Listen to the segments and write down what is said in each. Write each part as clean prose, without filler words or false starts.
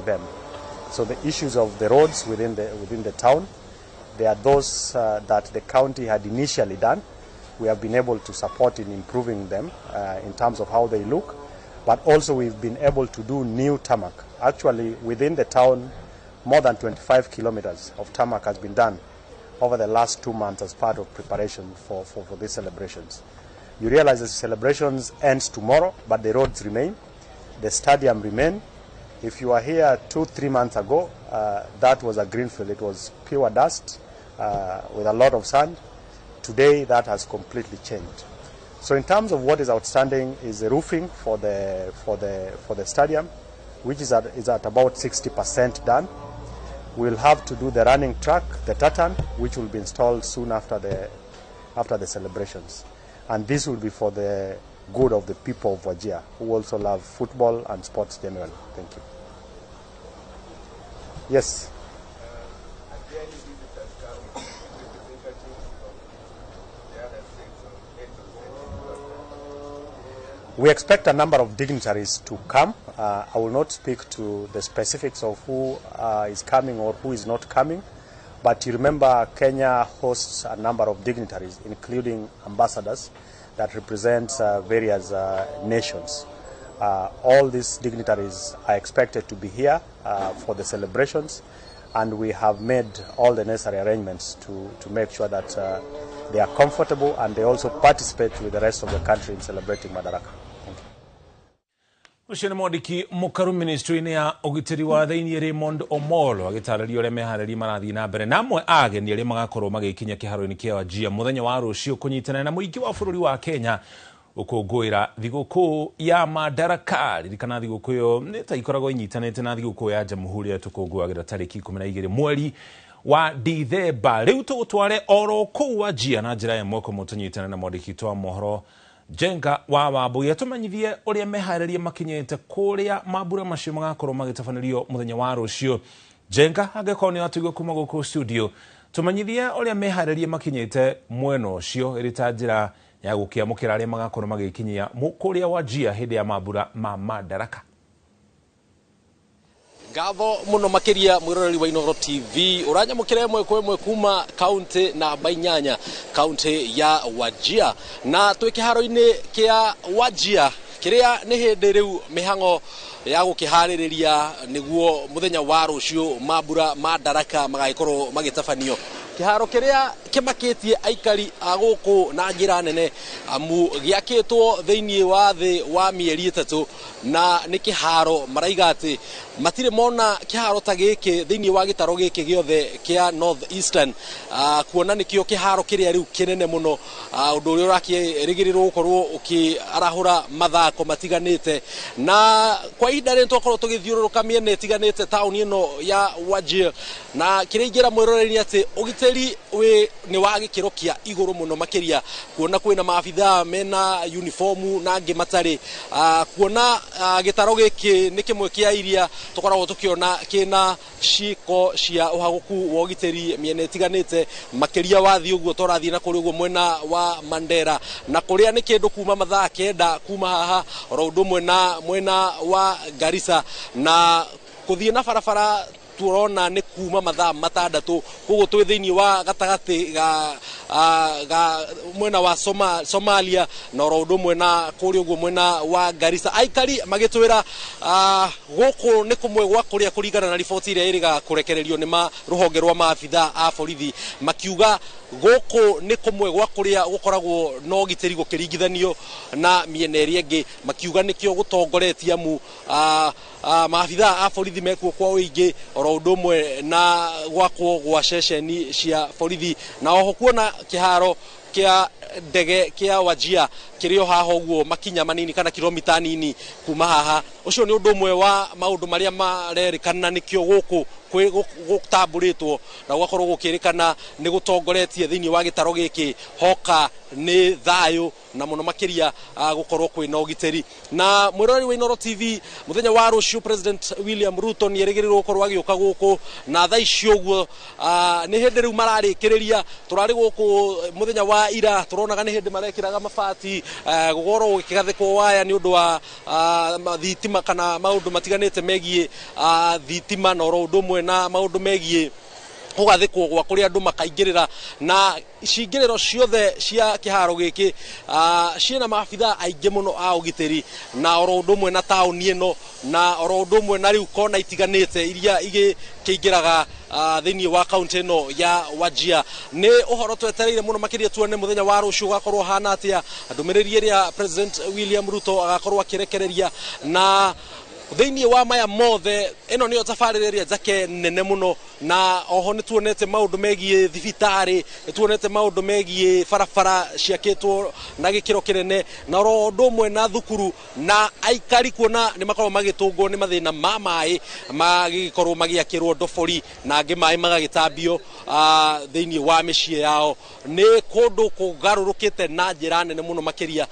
them. So the issues of the roads within the town, they are those that the county had initially done. We have been able to support in improving them in terms of how they look, but also we've been able to do new tarmac. Actually, within the town, more than 25 kilometers of tarmac has been done over the last 2 months as part of preparation for these celebrations. You realize the celebrations ends tomorrow, but the roads remain, the stadium remain. If you were here 2, 3 months ago, that was a greenfield. It was pure dust with a lot of sand. Today, that has completely changed. So in terms of what is outstanding is the roofing for the stadium, which is at about 60% done. We'll have to do the running track, the tartan, which will be installed soon after the celebrations. And this will be for the good of the people of Wajir, who also love football and sports generally. Thank you. Yes. Are there any visitors coming, representatives from the other states or heads of state in government? We expect a number of dignitaries to come. I will not speak to the specifics of who is coming or who is not coming, but you remember Kenya hosts a number of dignitaries, including ambassadors that represent various nations. All these dignitaries are expected to be here for the celebrations, and we have made all the necessary arrangements to make sure that they are comfortable and they also participate with the rest of the country in celebrating Madaraka. Thank you. Ũcio nĩ mwandĩki mũkaru ministry-inĩ ya ũgitĩri wa thĩinĩ Raymond Omolo agĩtarĩria ũrĩa meharĩria marathiĩ na mbere na amwe a ageni arĩa magakorwo magĩkinya kĩharo-inĩ kĩa Wajir mũthenya wa rũciũ kũnyitanĩra na mũingĩ wa bũrũri wa Kenya gũkũngũĩra thigũkũ ya Madaraka. Ririkana thigũkũ ĩyo nĩ ta ikoragwo inyitanĩte na thigũkũ ya Jamhuri ĩrĩa tũkũngũagĩra tarĩki 12 mweri wa Dithemba. Rĩu tũgũtware oro kũu Wajir na njĩra ya ĩmwe kwa ĩmwe tũnyitane na mwandĩki witũ wa mohoro Njenga wa Wambui atũmenyithie ũrĩa meharĩria makinyĩte kũrĩa mambura macio magakorwo magĩtabanĩrio mũthenya wa rũciũ. Njenga, angĩkorwo nĩ watũigua kuma gũkũ studio, tũmenyithie ũrĩa meharĩria makinyĩte mwena ũcio ĩrĩ ta njĩra ya gũkĩamũkĩra arĩa magakorwo magĩkinyia kũrĩa Wajir hĩndĩ ya mambura ma Madaraka. Ngatho muno makiria mwiroreri wa Inoro TV uranyamukira ĩmwe kwa ĩmwe kuma kaunti namba 8, kaunti ya Wajir, na twĩ kĩharo-inĩ kĩa Wajir kĩrĩa nĩ hĩndĩ rĩu mĩhang'o ya gũkĩharĩrĩria nĩguo mũthenya wa rũciũ mambura ma Daraka magagĩkorwo magĩtabanio kĩharo kĩrĩa kĩmakĩtie aikari a gũkũ na njĩra nene, amu gĩakĩtwo thĩinĩ wa thĩ wa mĩeri 3, na nĩ kĩharo maraiga atĩ matirĩ mona kĩharo ta gĩkĩ thĩinĩ wa gĩtaro gĩkĩ gĩothe kĩa North Eastern, kuona nĩkĩo kĩharo kĩrĩa rĩu kĩnene mũno, ũndũ ũrĩa ũrakĩrĩgĩrĩrwo gũkorwo ũkĩarahũra mathako matiganĩte. Na kwa ihinda rĩrĩ twakorwo tũgĩthiũrũrũka mĩena ĩtiganĩte taũni ĩno ya Wajir, na kĩrĩa ingĩra mwĩroreri nĩ atĩ ũgitĩri wĩ nĩ wa gĩkĩro kĩa igũrũ mũno makĩria, kuona kwĩna maabithaa mena uniformu na angĩ matarĩ, kuona gĩtaro gĩkĩ nĩ kĩmwe kĩa iria tũkoragwo tũkĩona kĩna ciĩko cia ũhagũku wa ũgitĩri mĩena ĩtiganĩte makĩria wathiĩ ũguo tũrathiĩ na kũrĩ ũguo mwena wa Mandera, na kũrĩa nĩ kĩndũ kuma mathaa 9 kuma haha, oro ũndũ ũmwe na mwena wa Garissa, na kũthiĩ na barabara turona nĩ kuma mathaa 6. Koguo twĩ thĩinĩ wa gatagatĩ ga mwena wa Somalia na oro ũndũ ũmwe na kũrĩa ũguo mwena wa Garissa. Aikari magĩtwĩra gũkũ nĩ kũmwe gwa kũrĩa kũringana na riboti ĩrĩa ĩrĩga kũrekererio nĩ ma rũhonge rwa maabithaa a borithi, makiuga gũkũ nĩ kũmwe gwa kũrĩa gũkoragwo na ũgitĩri gũkĩringithanio na mĩena ĩrĩa ĩngĩ. Makiuga nĩkĩo gũtongoretie, amu maabithaa a borithi mekuo kwa ũingĩ, oro ũndũ ũmwe na gwakwo gwa ceceni cia borithi, na oho kuona kĩharo kĩa ndege kĩa Wajir kĩrĩ o haha ũguo makinya manini kana kilomita nini kuma haha. Ũcio nĩ ũndũ ũmwe wa maũndũ marĩa marerĩkana nĩkĩo gũkũ gũtambũrĩtwo na gũgakorwo gũkĩrĩkana nĩ gũtongoretie thĩinĩ wa gĩtaro gĩkĩ hoka nĩ thayũ na mũno makĩria gũkorwo kwĩna ũgitĩri. Na mwĩroreri wa Inoro TV, mũthenya wa rũciũ President William Ruto nĩ erĩgĩrĩrwo gũkorwo agĩũka gũkũ, na thaa ici ũguo nĩ hĩndĩ rĩu mararĩkĩrĩria. Tũrarĩ gũkũ mũthenya wa ira, tũronaga nĩ hĩndĩ marekĩraga mabati, gũkorwo gũkĩgathĩkwo waya nĩ ũndũ wa thitima. kana maũndũ matiganĩte megiĩ thitima na oro ũndũ ũmwe na maũndũ megiĩ gũgathĩkwo gwa kũrĩa andũ makaingĩrĩra na cingĩrĩro ciothe cia kĩharo gĩkĩ ciĩna maabithaa aingĩ mũno a ũgitĩri na oro ũndũ ũmwe na taũni ĩno na oro ũndũ ũmwe na rĩu kona itiganĩte iria igĩkĩingĩraga thĩinĩ wa kaunti ĩno ya Wajir. Nĩ ũhoro twetereire mũno makĩria tuone mũthenya wa rũciũ ũgakorwo hana atĩa, ndũmĩrĩri ĩrĩa President William Ruto agakorwo akĩrekereria na thĩinĩ wa maya mothe. Ĩno nĩyo tabarĩra ĩrĩa njake nene mũno, na oho nĩ tuonete maũndũ megiĩ thibitarĩ, nĩ tuonete maũndũ megiĩ barabara ciakĩtwo na gĩkĩro kĩnene, na oro ũndũ ũmwe na thukuru na aikari kuona nĩ makoragwo magĩtũngwo nĩ mathĩna ma maĩ magĩkorwo magĩakĩrwo ndobori na angĩ maĩ magagĩtambio thĩinĩ wa mĩciĩ yao. Nĩ kũndũ kũgarũrũkĩte na njĩra nene mũno makĩria,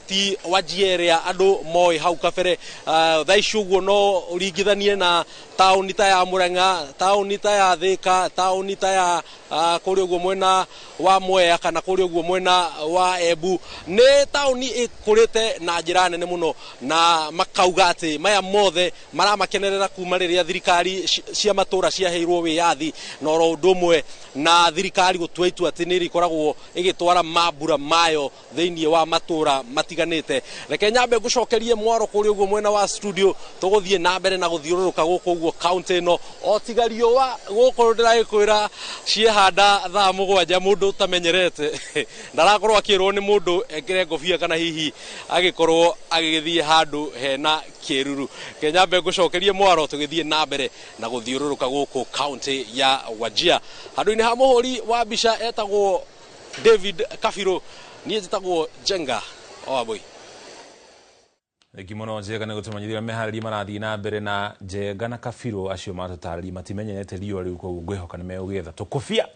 ti Wajir ĩrĩa andũ moĩ hau kabere. Thaa ici ũguo no ũringithanie na taũni ta ya Murang'a, taũni ta ya Thika, taũni ta ya kũrĩa ũguo mwena wa Mwea kana kũrĩa ũguo mwena wa Embu. Nĩ taũni ĩkũrĩte na njĩra nene mũno, na makauga atĩ maya mothe maramakenerera kuma rĩrĩa thirikari cia matũra ciaheirwo wĩyathi, na oro ũndũ ũmwe na thirikari gũtua itua atĩ nĩ ĩrĩkoragwo ĩgĩtwara mambura mayo thĩinĩ wa matũra matiganĩte. Reke nyambe ngũcokerie mwaro kũrĩa ũguo mwena wa studio, tũgũthiĩ na mbere na gũthiũrũrũka gũkũ ũguo kaunti ĩno o tiga riũa gũkũ ndĩragĩkwĩra ciehanda thaa 7 mũndũ ũtamenyerete ndarakorwo akĩrwo nĩ mũndũ ekĩre ngobia kana hihi agĩkorwo agĩgĩthiĩ handũ hena kĩruru. Reke nyambe ngũcokerie mwaro tũgĩthiĩ na mbere na gũthiũrũrũka gũkũ kaunti ya Wajir. Handũ-inĩ ha mũhũri wa mbica etagwo David Kabirũ, niĩ njĩtagwo Njenga Owaboi. Thengi mũno Njenga nĩ gũtũmenyithia meharĩria marathiĩ na mbere na Njenga na Kabirũ acio matũtarĩria matimenyerete riũa rĩu, koguo ngwĩhoka nĩ megũgĩetha tũkũbia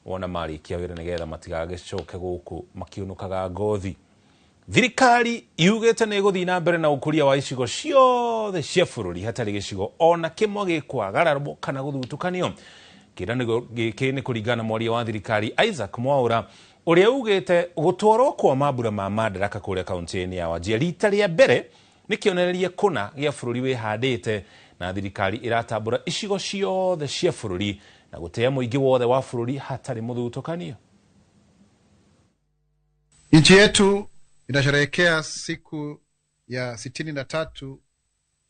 wona marĩkia wĩra nĩgetha matigagĩcoke gũkũ makĩũnũkaga ngothi. Thirikari yugĩte nĩ ĩgũthiĩ na mbere na ũkũria wa icigo ciothe cia bũrũri hatarĩ gĩcigo ona kĩmwe gĩkwagararwo kana gũthutũkanio. Kĩĩranĩro gĩkĩ nĩ kũringana na mwaria wa thirikari Isaac Mwaura ũrĩa ugĩte gũtwarwo kwa mambura ma Madaraka kũrĩa kaunti-inĩ ya Wajir rita rĩa mbere nĩ kĩonereria kũna gĩa bũrũri wĩhandĩte na thirikari ĩratambũra icigo ciothe cia bũrũri na gũtĩa mũingĩ wothe wa bũrũri hatarĩ mũthutũkanio. Nchi yetu inasherehekea siku ya 63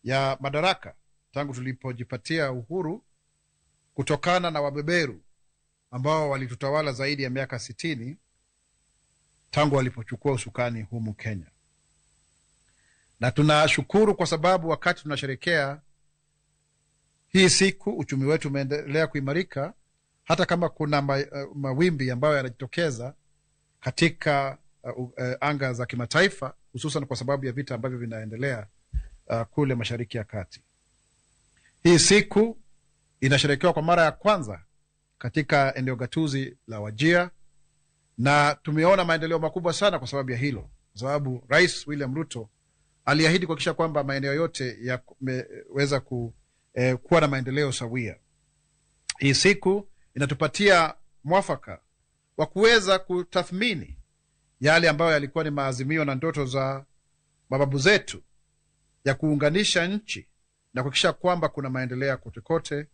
ya madaraka tangu tulipojipatia uhuru kutokana na wabeberu ambao walitutawala zaidi ya miaka 60 tangu walipochukua usukani humu Kenya. Na tunashukuru kwa sababu wakati tunasherehekea hii siku uchumi wetu umeendelea kuimarika, hata kama kuna mawimbi ambayo yanajitokeza katika anga za kimataifa, hususan kwa sababu ya vita ambavyo vinaendelea kule Mashariki ya Kati. Hii siku inasherekewa kwa mara ya kwanza katika eneo gatuzi la Wajir, na tumeona maendeleo makubwa sana kwa sababu ya hilo, kwa sababu Rais William Ruto aliahidi kuhakikisha kwamba maeneo yote yameweza kuwa na maendeleo sawia. Hii siku inatupatia mwafaka wa kuweza kutathmini yale ambayo yalikuwa ni maazimio na ndoto za mababu zetu ya kuunganisha nchi na kuhakikisha kwamba kuna maendeleo kote kote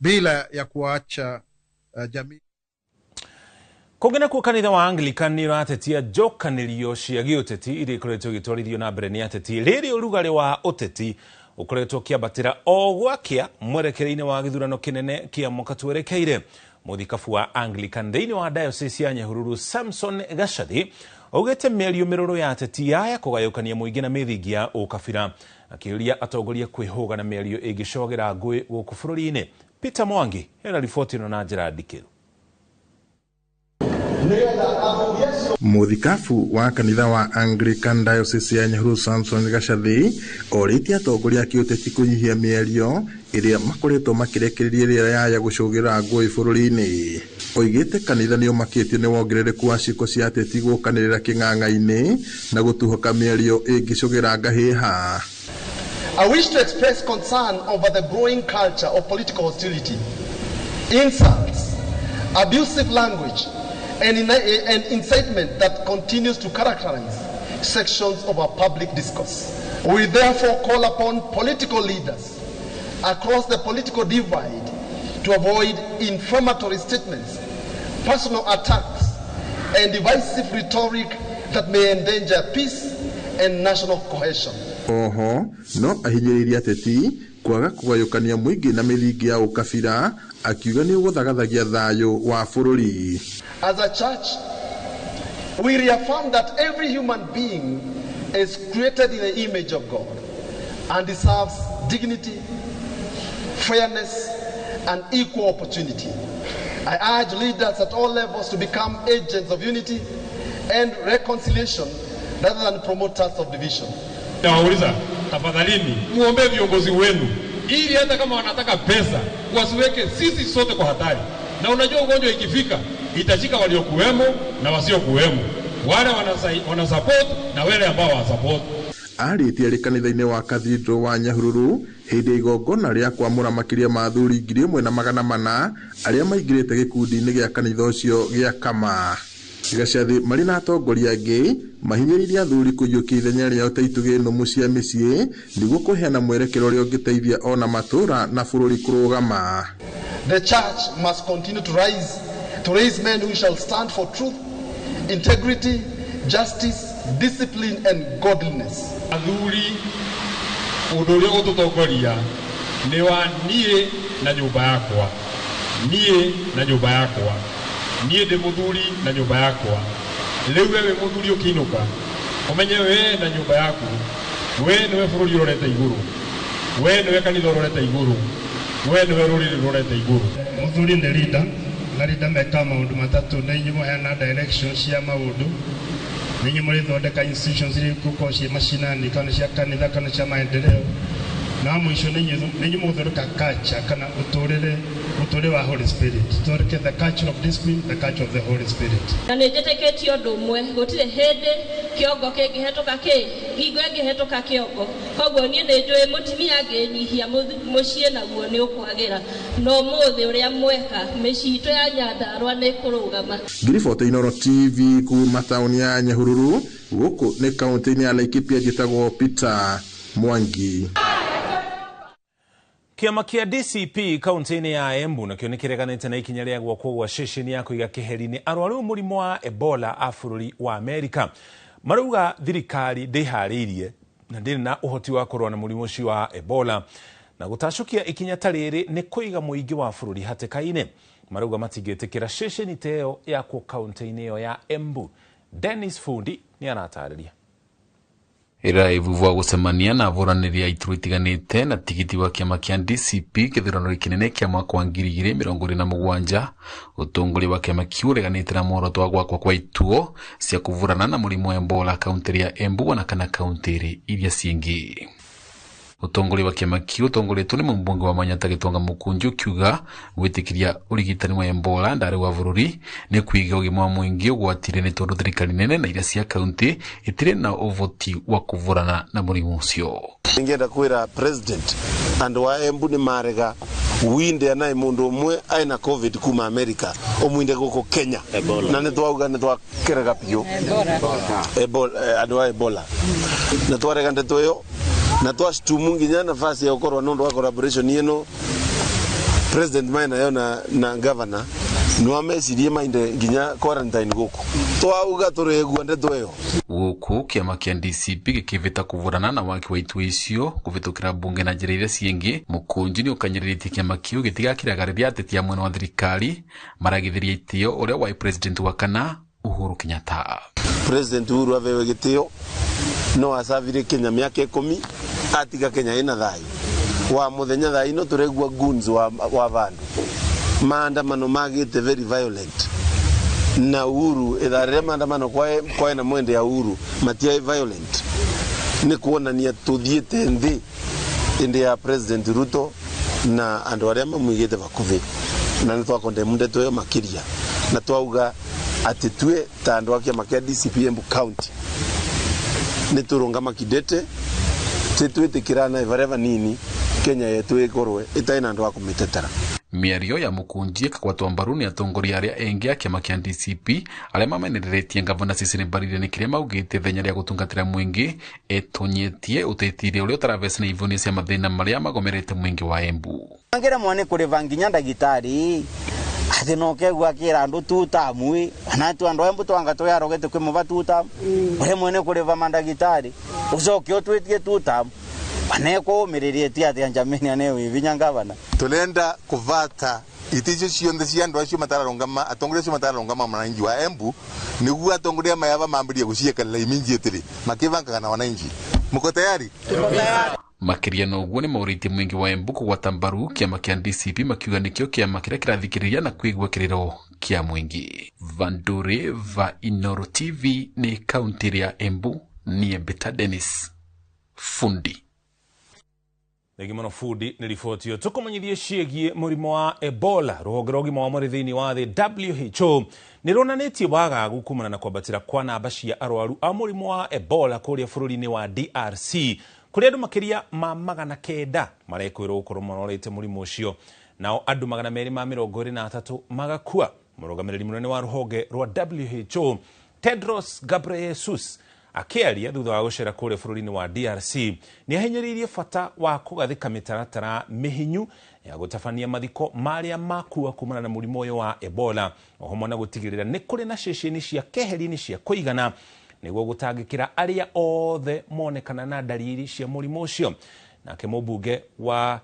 bila ya kuacha jamii. Kũngĩ nakuo kanitha wa Anglican nĩ ũratetia njokanĩrio cia gĩũteti iria ikoretwo igĩtwarithio na mbere nĩ ateti rĩrĩ ũrugarĩ wa ũteti ũkoretwo ũkĩambatĩra o gwakĩa mwerekera-inĩ wa gĩthurano kĩnene kĩa mwaka twerekeire. Mũthikabu wa Anglican thĩinĩ wa diocese ya Nyahururu Samson Gacathi augĩte mĩario mĩrũrũ ya ateti aya kũgayũkania mũingĩ na mĩthingi ya ũkabira, akĩũria atongoria kwĩhũga na mĩario ĩngĩcogera ngũĩ gũkũ bũrũri-inĩ. Peter Mwangi hena riboti ĩno na njĩra ndikĩru. Mũthikabu wa kanitha wa Anglican Diocese ya Nyahururu Samson Gacathi orĩtie atongoria a kĩũteti kũnyihia mĩario ĩrĩa makoretwo makĩrekereria rĩera yaya gũcũgĩra ngũĩ bũrũri-inĩ. Oigĩte kanitha nĩ ũmakĩtio nĩ wongerereku wa ciĩko cia ateti gũkanĩrĩra kĩng'ang'a-inĩ na gũtuhũka mĩario ĩngĩcũgĩra ngahĩha. I wish to express concern over the growing culture of political hostility, insults, abusive language, and incitement that continues to characterize sections of our public discourse. We therefore call upon political leaders across the political divide to avoid inflammatory statements, personal attacks, and divisive rhetoric that may endanger peace and national cohesion. Oho no ahinyĩrĩirie ateti kwaga kũgayũkania mũingĩ na mĩthingi ya ũkabira, akiuga nĩ ũgũthagathagia thayũ wa bũrũri. As a church, we reaffirm that every human being is created in the image of God and deserves dignity, fairness, and equal opportunity. I urge leaders at all levels to become agents of unity and reconciliation rather than promoters of division. Nawauliza, tafadhalini muombe viongozi wenu ili hata kama wanataka pesa wasiweke sisi sote kwa hatari. Na unajua ugonjwa ikifika itashika waliokuwemo na wasiokuwemo, wale wana support na wale ambao hawasupport. Arĩtie arĩ kanitha-inĩ wa Cathedral wa Nyahururu hĩndĩ ya igongona rĩa kwamũra makĩria ma athuri 1400 arĩa maingĩrĩte gĩkundi-inĩ gĩa kanitha ũcio gĩa Kama. Gacathi marĩ na atongoria angĩ mahinyĩrĩirie athuri kũiyũkia ithenya rĩao ta itugĩ nũmu cia mĩciĩ nĩguo kũheana mwerekero ũrĩa ũngĩteithia ona matũũra na bũrũri kũrũgama. The church must continue to rise, to raise men who shall stand for truth, integrity, justice, discipline and godliness. Athuri ũndũ ũrĩa ũgũtũtongoria nĩ wa niĩ na nyũmba yakwa, niĩ na nyũmba yakwa, niĩ ndĩ mũthuri na nyũmba yakwa. Rĩu we wĩ mũthuri ũkĩinũka ũmenye we na nyũmba yaku, we nĩwe bũrũri ũrorete igũrũ, we nĩwe kanitha ũrorete igũrũ, we nĩwe rũrĩrĩ rũrorete igũrũ. Mũthuri nĩ leader, na leader mekaga maũndũ matatũ, nĩ inyuĩ mũheana direction cia maũndũ, nĩ inyuĩ mũrĩthondeka institutions iria igũkorwo ciĩ macinani kana cia kanitha kana cia maendeleo, na mũico nĩ inyuĩ mũgũthondeka culture kana ũtũũrĩre wa Holy Spirit. Tũthondeke the culture of discipline, the culture of the Holy Spirit. Na nĩ njĩtĩkĩtie ũndũ ũmwe, gũtirĩ hĩndĩ kĩongo kĩngĩhetũka kĩ ngingo ĩngĩhetũka kĩongo. Koguo niĩ nĩ njũĩ mũtumia angĩnyihia mũciĩ naguo nĩ ũkwagĩra, na ũmũthĩ ũrĩa mweka mĩciĩ itũ ya Nyandarũa nĩ ĩkũrũgama. Ngiribota Inooro TV kuma taũni ya Nyahururu, gũkũ nĩ kaũntĩ-inĩ ya Laikipia, njĩtagwo Peter Mwangi. Kĩama kĩa DCP kaunti-inĩ ya Embu nakĩo nĩ kĩreganĩte na ikinya rĩa gwakwo gwa ceceni ya kũiga keheri-inĩ arwaru mũrimũ wa Ebola a bũrũri wa Amerika. Marauga thirikari ndĩharĩirie na ndĩrĩ na ũhoti wa kũrũa na mũrimũ ũcio wa Ebola, na gũtacũkia ikinya ta rĩrĩ nĩ kũiga mũingĩ wa bũrũri hatĩka-inĩ. Marauga matingĩtĩkĩra ceceni ta ĩyo yakwo kaunti-inĩ ĩyo ya Embu. Dennis Fundi nĩ aratarĩria. Ira ivuvwa gucemania na aburanĩri a iturwa itiganĩte na tigiti wa kĩama kĩa DCP gĩthurano kĩnene kĩa mwaka wa 2027. Ũtongoria wa kĩama kĩu ũreganĩte na muoroto wa gwakwo kwa ituo cia kũvurana na mũrimũ wa Ebola kaunti ya Embu ona kana kaunti iria ciingĩ. Ũtongoria wa kĩama kĩu ũtongoretwo nĩ mũmbunge wa Manyatta Gĩtonga Mũkũnji ũkiuga gwĩtĩkĩria ũrigitani wa Ebola ndarĩ wa bũrũri nĩ kũiga ũgima wa mũingĩ ũgwati-inĩ nĩ tondũ thirikari nene na iria cia kaunti itirĩ na ũvoti wa kũvurana na mũrimũ ũcio. Ingĩenda kwĩra president andũ a Embu nĩ marega winde anaye mundu umwe aina covid kuma America umwinde guku Kenya na nĩ twauga nĩ twakerega biũ Ebola, andũ a Ebola na twarega ndeto ĩyo na twashtumu nginya nafasi ya ukorwa nundu wa collaboration ino president maina yo na governor no amecirie mainde nginya quarantine guku twauga turegua ndeto iyo. Guku kiama kia DCP gikivita kuvurana na waki wa itua icio kuvitukira bunge na njira iria ciingi. Mukunji ni ukanyiritie kiama kiu gitigakiraga ateti a mwena wa thirikari maragithiria itio uria wa president wa kana Uhuru Kenyatta. President Uhuru avewe gitio no acavire Kenya miaka 10 atiga Kenya ina thayu wa muthenya thaa ino turegua goons wa vandu maandamano magite very violent na Uhuru itharire maandamano kwae na mwende ya Uhuru matia violent ni kuonania tuthiite nthi indi ya President Ruto na andu aria mamwigite bakuvi na ni twakondemn ndeto iyo makiria na twauga ati tue ta andu a kiama kia DCP Embu County ni turungama kidete titwitikirana ivareva nini Kenya yetu ikorwe itai na andu a kumitetera. Mĩario ya Mukunji ĩkagwatwo mbaru nĩ atongoria arĩa engĩ a kĩama kĩa DCP arĩa mamenereretie ngavana Cecily Mbarire nĩ kĩrĩa maugĩte ithenya rĩa gũtungatĩra mũingĩ etonyetie ũtetire ũrĩa ũtaravecana ivonia cia mathĩna marĩa magomerete mũingĩ wa Embu. Angĩremwo nĩ kũrĩva nginya ndagĩtarĩ atä no kegua akĩra andũ tutamu ĩ ona tu andũ Embu twanga twĩarogete kwĩ mũva tutamu ũremwe nĩ kũrĩva mandagĩtarĩ ũcoke ũtwĩtie tutamu anekũũmĩrĩrĩtie atĩa njamini anewivinya ngavana. Tulenda kuvata iticio cionthe cia andu acio matararungama atongoria acio matararungama mwananchi wa Embu niguo atongoria mayava mambirie guciekerera immediately makivangaga na wananchi. Muko tayari? Makiria na ũguo nĩ maũrĩtie mũingĩ wa Embu kũgwata mbaru kĩama kĩa DCP makiuga nĩkĩo kĩama kĩrĩa kĩrathikĩrĩria na kũigua kĩrĩro kĩa mũingĩ. Vandure va Inoro TV nĩ kaunti ya Embu, niĩ Mbita Dennis Fundi. Thengi mũno Fundi nĩ riboti ĩyo. Tũkũmenyithie ciĩgiĩ mũrimũ wa Ebola. Rũhonge rwa ũgima wa mwĩrĩ thĩinĩ wa thĩ WHO nĩ ruonanĩtie wagagu kumana na kwambatĩra kwa namba cia arwaru a mũrimũ wa Ebola kũrĩa bũrũri-inĩ wa DRC kũrĩa andũ makĩria ma 900 marekwĩrwo gũkorwo marorete mũrimũ ũcio, nao andũ 223 magakua. Mũrũgamĩrĩri mũnene wa rũhonge rwa WHO Tedros Ghebreyesus akĩaria thutha wa gũcera kũrĩa bũrũri-inĩ wa DRC nĩ ahinyĩrĩirie bata wa kũgathĩka mĩtaratara mĩhinyu ya gũtabania mathiko marĩa makua kumana na mũrimũ ũyũ wa Ebola, o hamwe na gũtigĩrĩra nĩ kũrĩ na ceceni cia keheri-inĩ cia kũigana nĩguo gũtangĩkĩra arĩa othe monekana na ndariri cia mũrimũ ũcio. Nake mũmbunge wa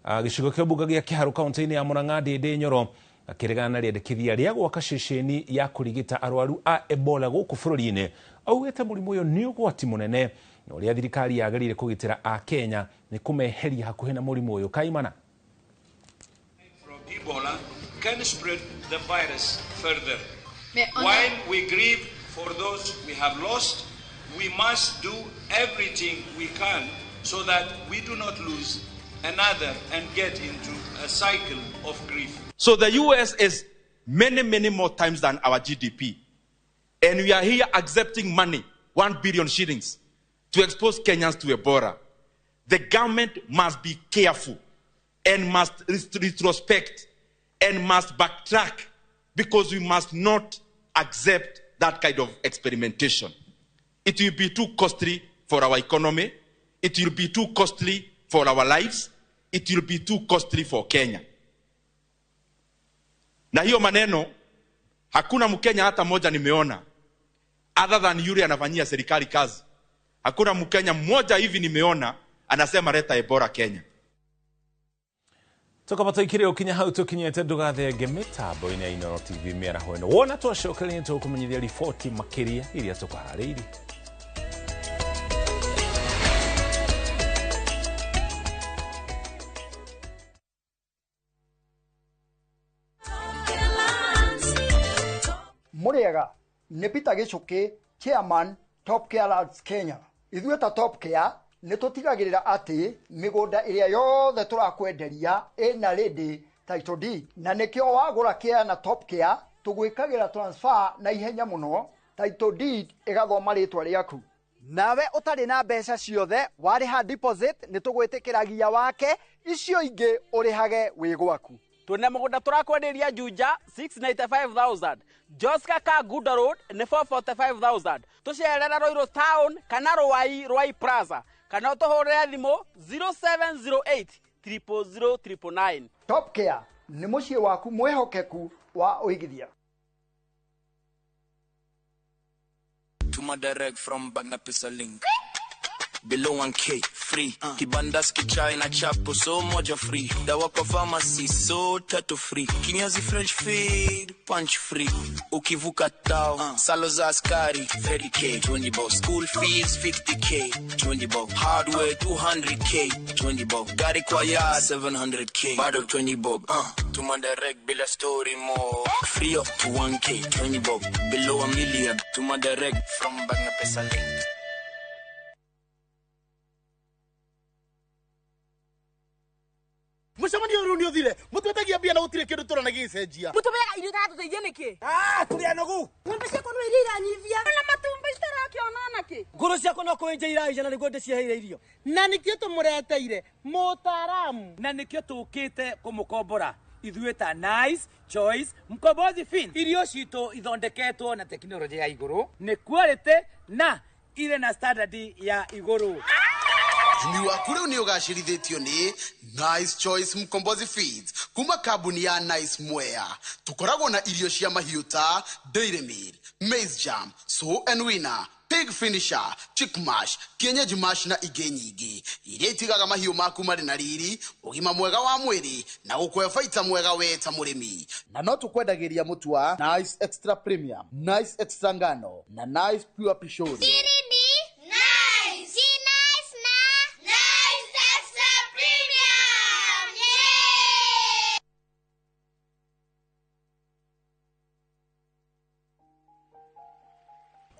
gĩcigo kĩa mbunge gĩa Kĩharũ kaunti-inĩ ya Murang'a Ndĩndĩ Nyoro akĩregana na rĩendekithia rĩa gwaka ceceni ya kũrigita arwaru a Ebola gũkũ bũrũri-inĩ, augĩte mũrimũ ũyũ nĩ ũgwati mũnene na ũrĩa thirikari yagĩrĩire kũgitĩra Akenya nĩ kũmeheria hakuhĩ na mũrimũ ũyũ. Kaimana. From Ebola can spread the virus further. While we grieve for those we have lost, we must do everything we can so that we do not lose another and get into a cycle of grief. So the US is many, many more times than our GDP. And we are here accepting money, 1 billion shillings, to expose Kenyans to Ebola. The government must be careful and must retrospect and must backtrack, because we must not accept that kind of experimentation. It will be too costly for our economy. It will be too costly for our lives. It will be too costly for Kenya. Na hiyo maneno, hakuna Mkenya hata moja nimeona, other than yule anafanyia serikali kazi. Hakuna Mkenya mmoja hivi nimeona anasema leta Ebola Kenya. Tukapata ikire ukinya hau tukinyete ndugathenge mitambo-inĩ ya Inooro TV mĩaraho ĩno. Wona twacokeria nĩtũkũmenyithia riboti makĩria iria tũkũharĩirie. Mũrĩega nĩ Peter Gĩchũkĩ, Chairman Top Care Lands Kenya. Ithuĩ ta Top Care nĩ tũtigagĩrĩra atĩ mĩgũnda ĩrĩa yothe tũrakwenderia ĩna ready title deed, na nĩkĩo wagũra care na Top Care tũgwĩkagĩra transfer na ihenya mũno, title deed ĩgathoma rĩtwa rĩaku. Nawe ũtarĩ na mbeca ciothe warĩha deposit nĩ tũgwĩtĩkĩragia wake, icio ingĩ ũrĩhage wĩ gwaku. Twĩna mũgũnda tũrakwenderia Juja 695,000, Joska Kaguda Road nĩ 445,000, tũcerera Ruiru Town kana Ruai Ruai Plaza, kana ũtũhũrĩre thimũ 0708 000 999. Top Care nĩ mũciĩ waku mwĩhokeku wa ũigithia. Tuma direct from Bagna Pesa link. Below 1K free. Kibandaski chai na chapo so moja free. Dawa kwa pharmacy so tatu free. Kinyozi French fade punch free. Ukivuka tao salo za askari 30K 20 bob. School fees 50K 20 bob. Hardware 200K 20 bob. Gari kwa ya 700K bado 20 bob. Tuma direct bila story more. Free up to 1K 20 bob. Below a million. Tuma direct from Bagna Pesa link. Mucemanio riu ni uthire mutwetagia mbia na gutire kindu turona gicenjia mutubeaga irio iratũteithia nĩkĩ? Tũrĩ anogu. Ng'ombe ciakwa no iria iranyivia na matumbi citarakĩona nakĩ. Ngũrũ ciakwa no kũenja iraija na nĩguo ndĩciheire irio. Na nĩkĩo tũmũreteire mũtaaramu, na nĩkĩo tũkĩte kũmũkombora. Ithuĩ ta Nice Choice Mkombozi Feeds, irio citũ ithondeketwo na tekinoronjĩ ya igũrũ, nĩ quality na irĩ na standard ya igũrũ. Ũrĩmi waku rĩu nĩ ũgacĩrithĩtio nĩ Nice Choice Mkombozi Feeds kuma kambuni ya Nice Mwea. Tũkoragwo na irio cia mahiũ ta Dairy Meal, Maize Jam, Sow and Winner, Pig Finisher, Chick Mash, Kienyeji Mash na ingĩ nyingĩ iria itigaga mahiũ maku marĩ na riri, ũgima mwega wa mwĩrĩ na gũkũhe baita mwega we ta mũrĩmi. Na no tũkwendagĩria mũtu wa Nice Extra Premium, Nice Extra Ngano na Nice Pure Pishori. Nice. Nice na Nice Extra Premium. Yeah!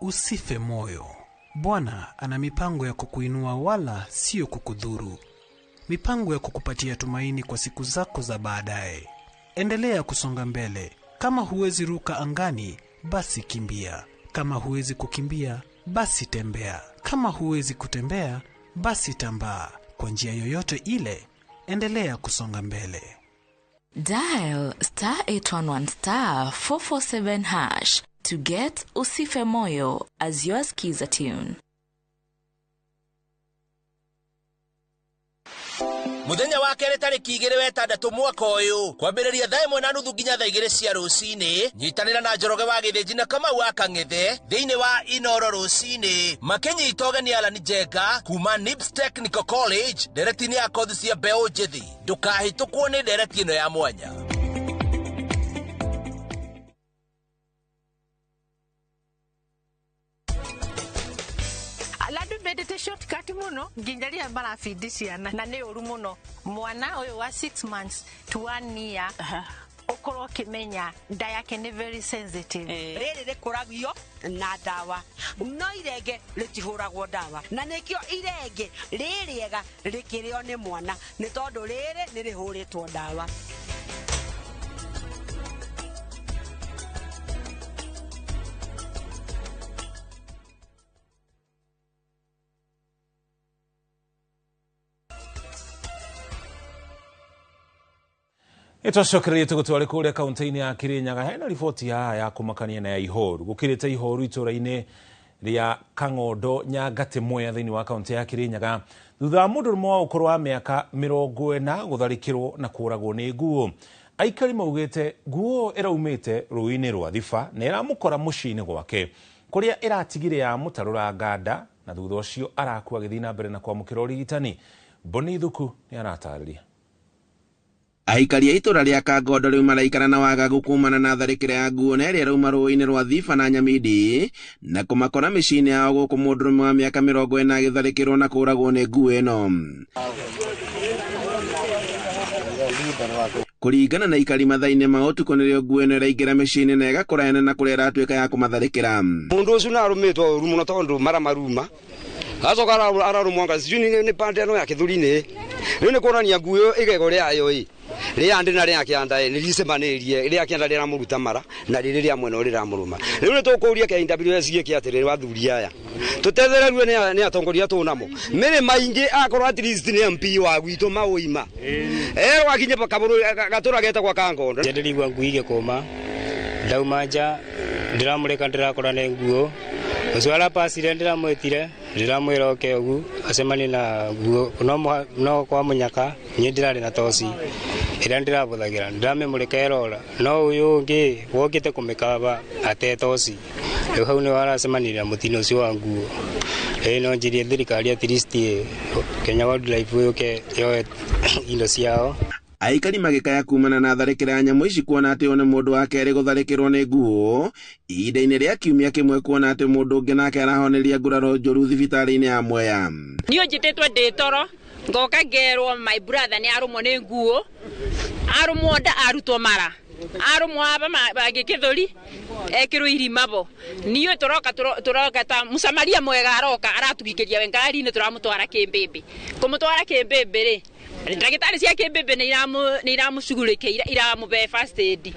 Usife moyo. Bwana ana mipango ya kukuinua wala sio kukudhuru. Mipango ya kukupatia tumaini kwa siku zako za baadaye. Endelea kusonga mbele. Kama huwezi ruka angani, basi kimbia. Kama huwezi kukimbia, basi tembea. Kama huwezi kutembea, basi tambaa. Kwa njia yoyote ile, endelea kusonga mbele. Dial star 811 star 447 hash to get Usife Moyo as your skiza tune. Muthenya wa kerĩ tarĩki 26 mwaka ũyũ kwambĩrĩria 1:30 nginya 2:00 cia rũcinĩ, nyitanĩra na Njoroge wa Gĩthĩnji na Kamau wa Kang'ethe thĩinĩ wa Inoro rũcinĩ makĩnyita ũgeni Alan Njenga kuma NIBS Technical College ndereti-inĩ ya kothi cia mbeũ njĩthĩ. Ndũkahĩtũkwo nĩ ndereti ĩno ya mwanya. Landu mendete shortcut muno nginya rĩrĩa marabindi ciana na nĩ ũru mũno mwana ũyũ wa 6 months to 1 year ũkorwo ũkĩmenya nda yake nĩ very sensitive. Rĩrĩ rĩkũragio na ndawa no irenge rĩtihũragwo ndawa, na nĩkĩo irenge rĩrĩega rĩkĩrĩo nĩ mwana nĩ tondũ rĩrĩ nĩ rĩhũrĩtwo ndawa. Ĩtwacokererie tũgũtware kũrĩa kaunti-inĩ ya Kirinyaga. Hena riboti haha ya kũmakania na ya ihoru. Gũkĩrĩte ihoru itũra-inĩ rĩa Kang'ondo Nyangatĩ Mwea thĩinĩ wa kaunti ya Kirinyaga thutha wa mũndũrũme wa ũkũrũ wa mĩaka 40 gũtharĩkĩrwo na kũũragwo nĩ nguo. Aikari maugĩte nguo ĩraumĩte rũĩ-inĩ rwa Thiba na ĩramũkora mũciĩ-inĩ gwake kũrĩa ĩratigire ya mũtarũranga nda, na thutha ũcio arakua agĩthiĩ na mbere na kwamũkĩra ũrigitani. Boni Thuku nĩ aratarĩria. Aikari a itũra rĩa Kangondo rĩu maraikara na wagagu kumana na tharĩkĩra ya nguo na ĩrĩa ĩrauma rũĩ-inĩ rwa Thiba na Nyamindi na kũmakora mĩciĩ-inĩ yao gũkũ mũndũrũme wa mĩaka 40 agĩtharĩkĩrwo na kũũragwo nĩ nguo ĩno. Kũringana na aikari mathaa-inĩ ma ũtukũ nĩrĩo nguo ĩno ĩraingĩra mĩciĩ-inĩ na ĩgakũrayana na kũrĩa ĩratuĩka ya kũmatharĩkĩra. Mũndũ ũcio nĩ arũmĩtwo ũru mũno tondũ mara maruma acoka ararũmwo anga sijui nĩ pande ĩno ya kĩthũri-inĩ. Rĩu nĩ kuonania nguo ĩyo igego rĩayo ĩ rĩa ndĩ na rĩa kĩanda nĩ ricemanĩrie rĩa kĩanda rĩramũruta mara na rĩrĩ rĩa mwena rĩramũrũma. Rĩu nĩ tũkũria KWS gĩkĩ atĩrĩrĩ athuri aya tũtethererio nĩ atongoria tũnamo mĩrĩ maingĩ akorwo at least nĩ MP wa gwitũ maũima erwo akinye gatũra getagwo Kangondo. Ndĩrigua ngui igĩkũma ndauma nja ndĩramũrĩka ndĩrakora nĩ nguo ũcio arapacire ndĩramwĩtire ndĩramwĩra oke ũgu acemanie na nguo no kwa mũnyaka niĩ ndĩrarĩ na toci ĩrĩa ndĩrabũthagĩra ndĩramĩmũrĩka ĩrora no ũyũ ũngĩ wokĩte kũmĩkaba ate toci rĩu hau nĩho aracemanirie na mũtino ũcio wa nguo. Ĩĩ no njirie thirikari at least Kenya Wildlife yũke yoe indo ciao. Aikari magĩkaya kumana na tharĩkĩra ya nyamũ ici kuona atĩ ũyũ nĩ mũndũ wa kerĩ gũtharĩkĩrwo nĩ nguo ihinda-inĩ rĩa kiumia kĩmwe kuona atĩ mũndũ ũngĩ nake arahoneria nguraro njũru thibitarĩ-inĩ ya Mwea. Niĩ njĩtĩtwo ndĩ toro ngoka ngerwo my brother nĩ arũmwo nĩ nguo arũmwo nda arutwo mara arũmwo aba gĩkĩthũri ekĩrwo irima bo niĩ tũroka tũroka ta mũsamaria mwega aroka aratũhikĩria we ngari-inĩ tũramũtwara Kĩmbĩmbĩ kũmũtwara Kĩmbĩmbĩ rĩ ndagĩtarĩ cia Kĩmbĩmbĩ nĩ iramũcugurĩkĩire iramũbe first aid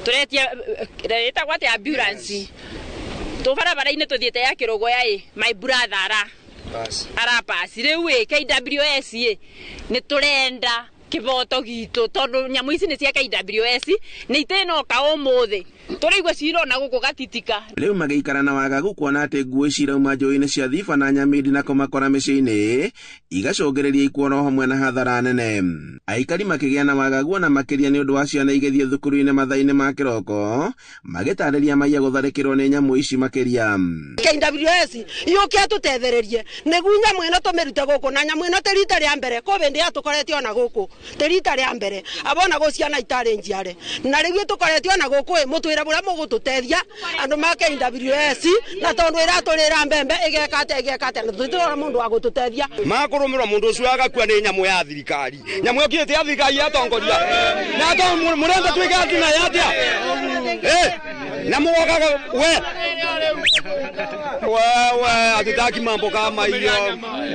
tũretia ĩtagwo atĩa ambulance tũ barabara-inĩ tũthiĩte ya Kĩrũgũya ĩ my brother ara arapasi rĩu ĩ KWS ĩ nĩ tũrenda Kiboto gitu tondu nyamu ici ni cia KWS ni itinoka umuthi turaigua cirona guku gatitika. Rĩu magĩikara na wagagu kuona atĩ nguo ici irauma njũĩ-inĩ cia Thiba na Nyamindi na kũmakora mĩciĩ-inĩ igacũngĩrĩria ikuũ hamwe na hathara nene. Aikari makĩgĩa na wagagu ona makĩria nĩ ũndũ wa ciana igĩthiĩ thukuru-inĩ mathaa-inĩ ma kĩroko magĩtarĩria maiya gũtharĩkĩrwo nĩ nyamũ ici makĩria. KWS yũke ĩtũtethererie nĩguo nyamũ ĩno tũmĩrute gũkũ na nyamũ ĩno tĩ rita rĩa mbere kũ bĩndĩ yatũkorete ona gũkũ tĩ rita rĩa mbere abona gũ ciana itarĩ njiare na rĩu ĩtũkorete ona gũkũ ĩ mũtwĩre bũrĩa mũgũtũteithia andũ ma KWS na tondũ ĩratũrĩra mbembe ĩgeka atĩa na tũtirona mũndũ wa gũtũteithia. Makũrũmĩrwo mũndũ ũcio agakua nĩ nyamũ ya thirikari, nyamũ ĩyo ya thirikari yatongoria na mũrenda twĩke atĩ na atĩa na mũgokaga we wewe hatutaki mambo kama hiyo.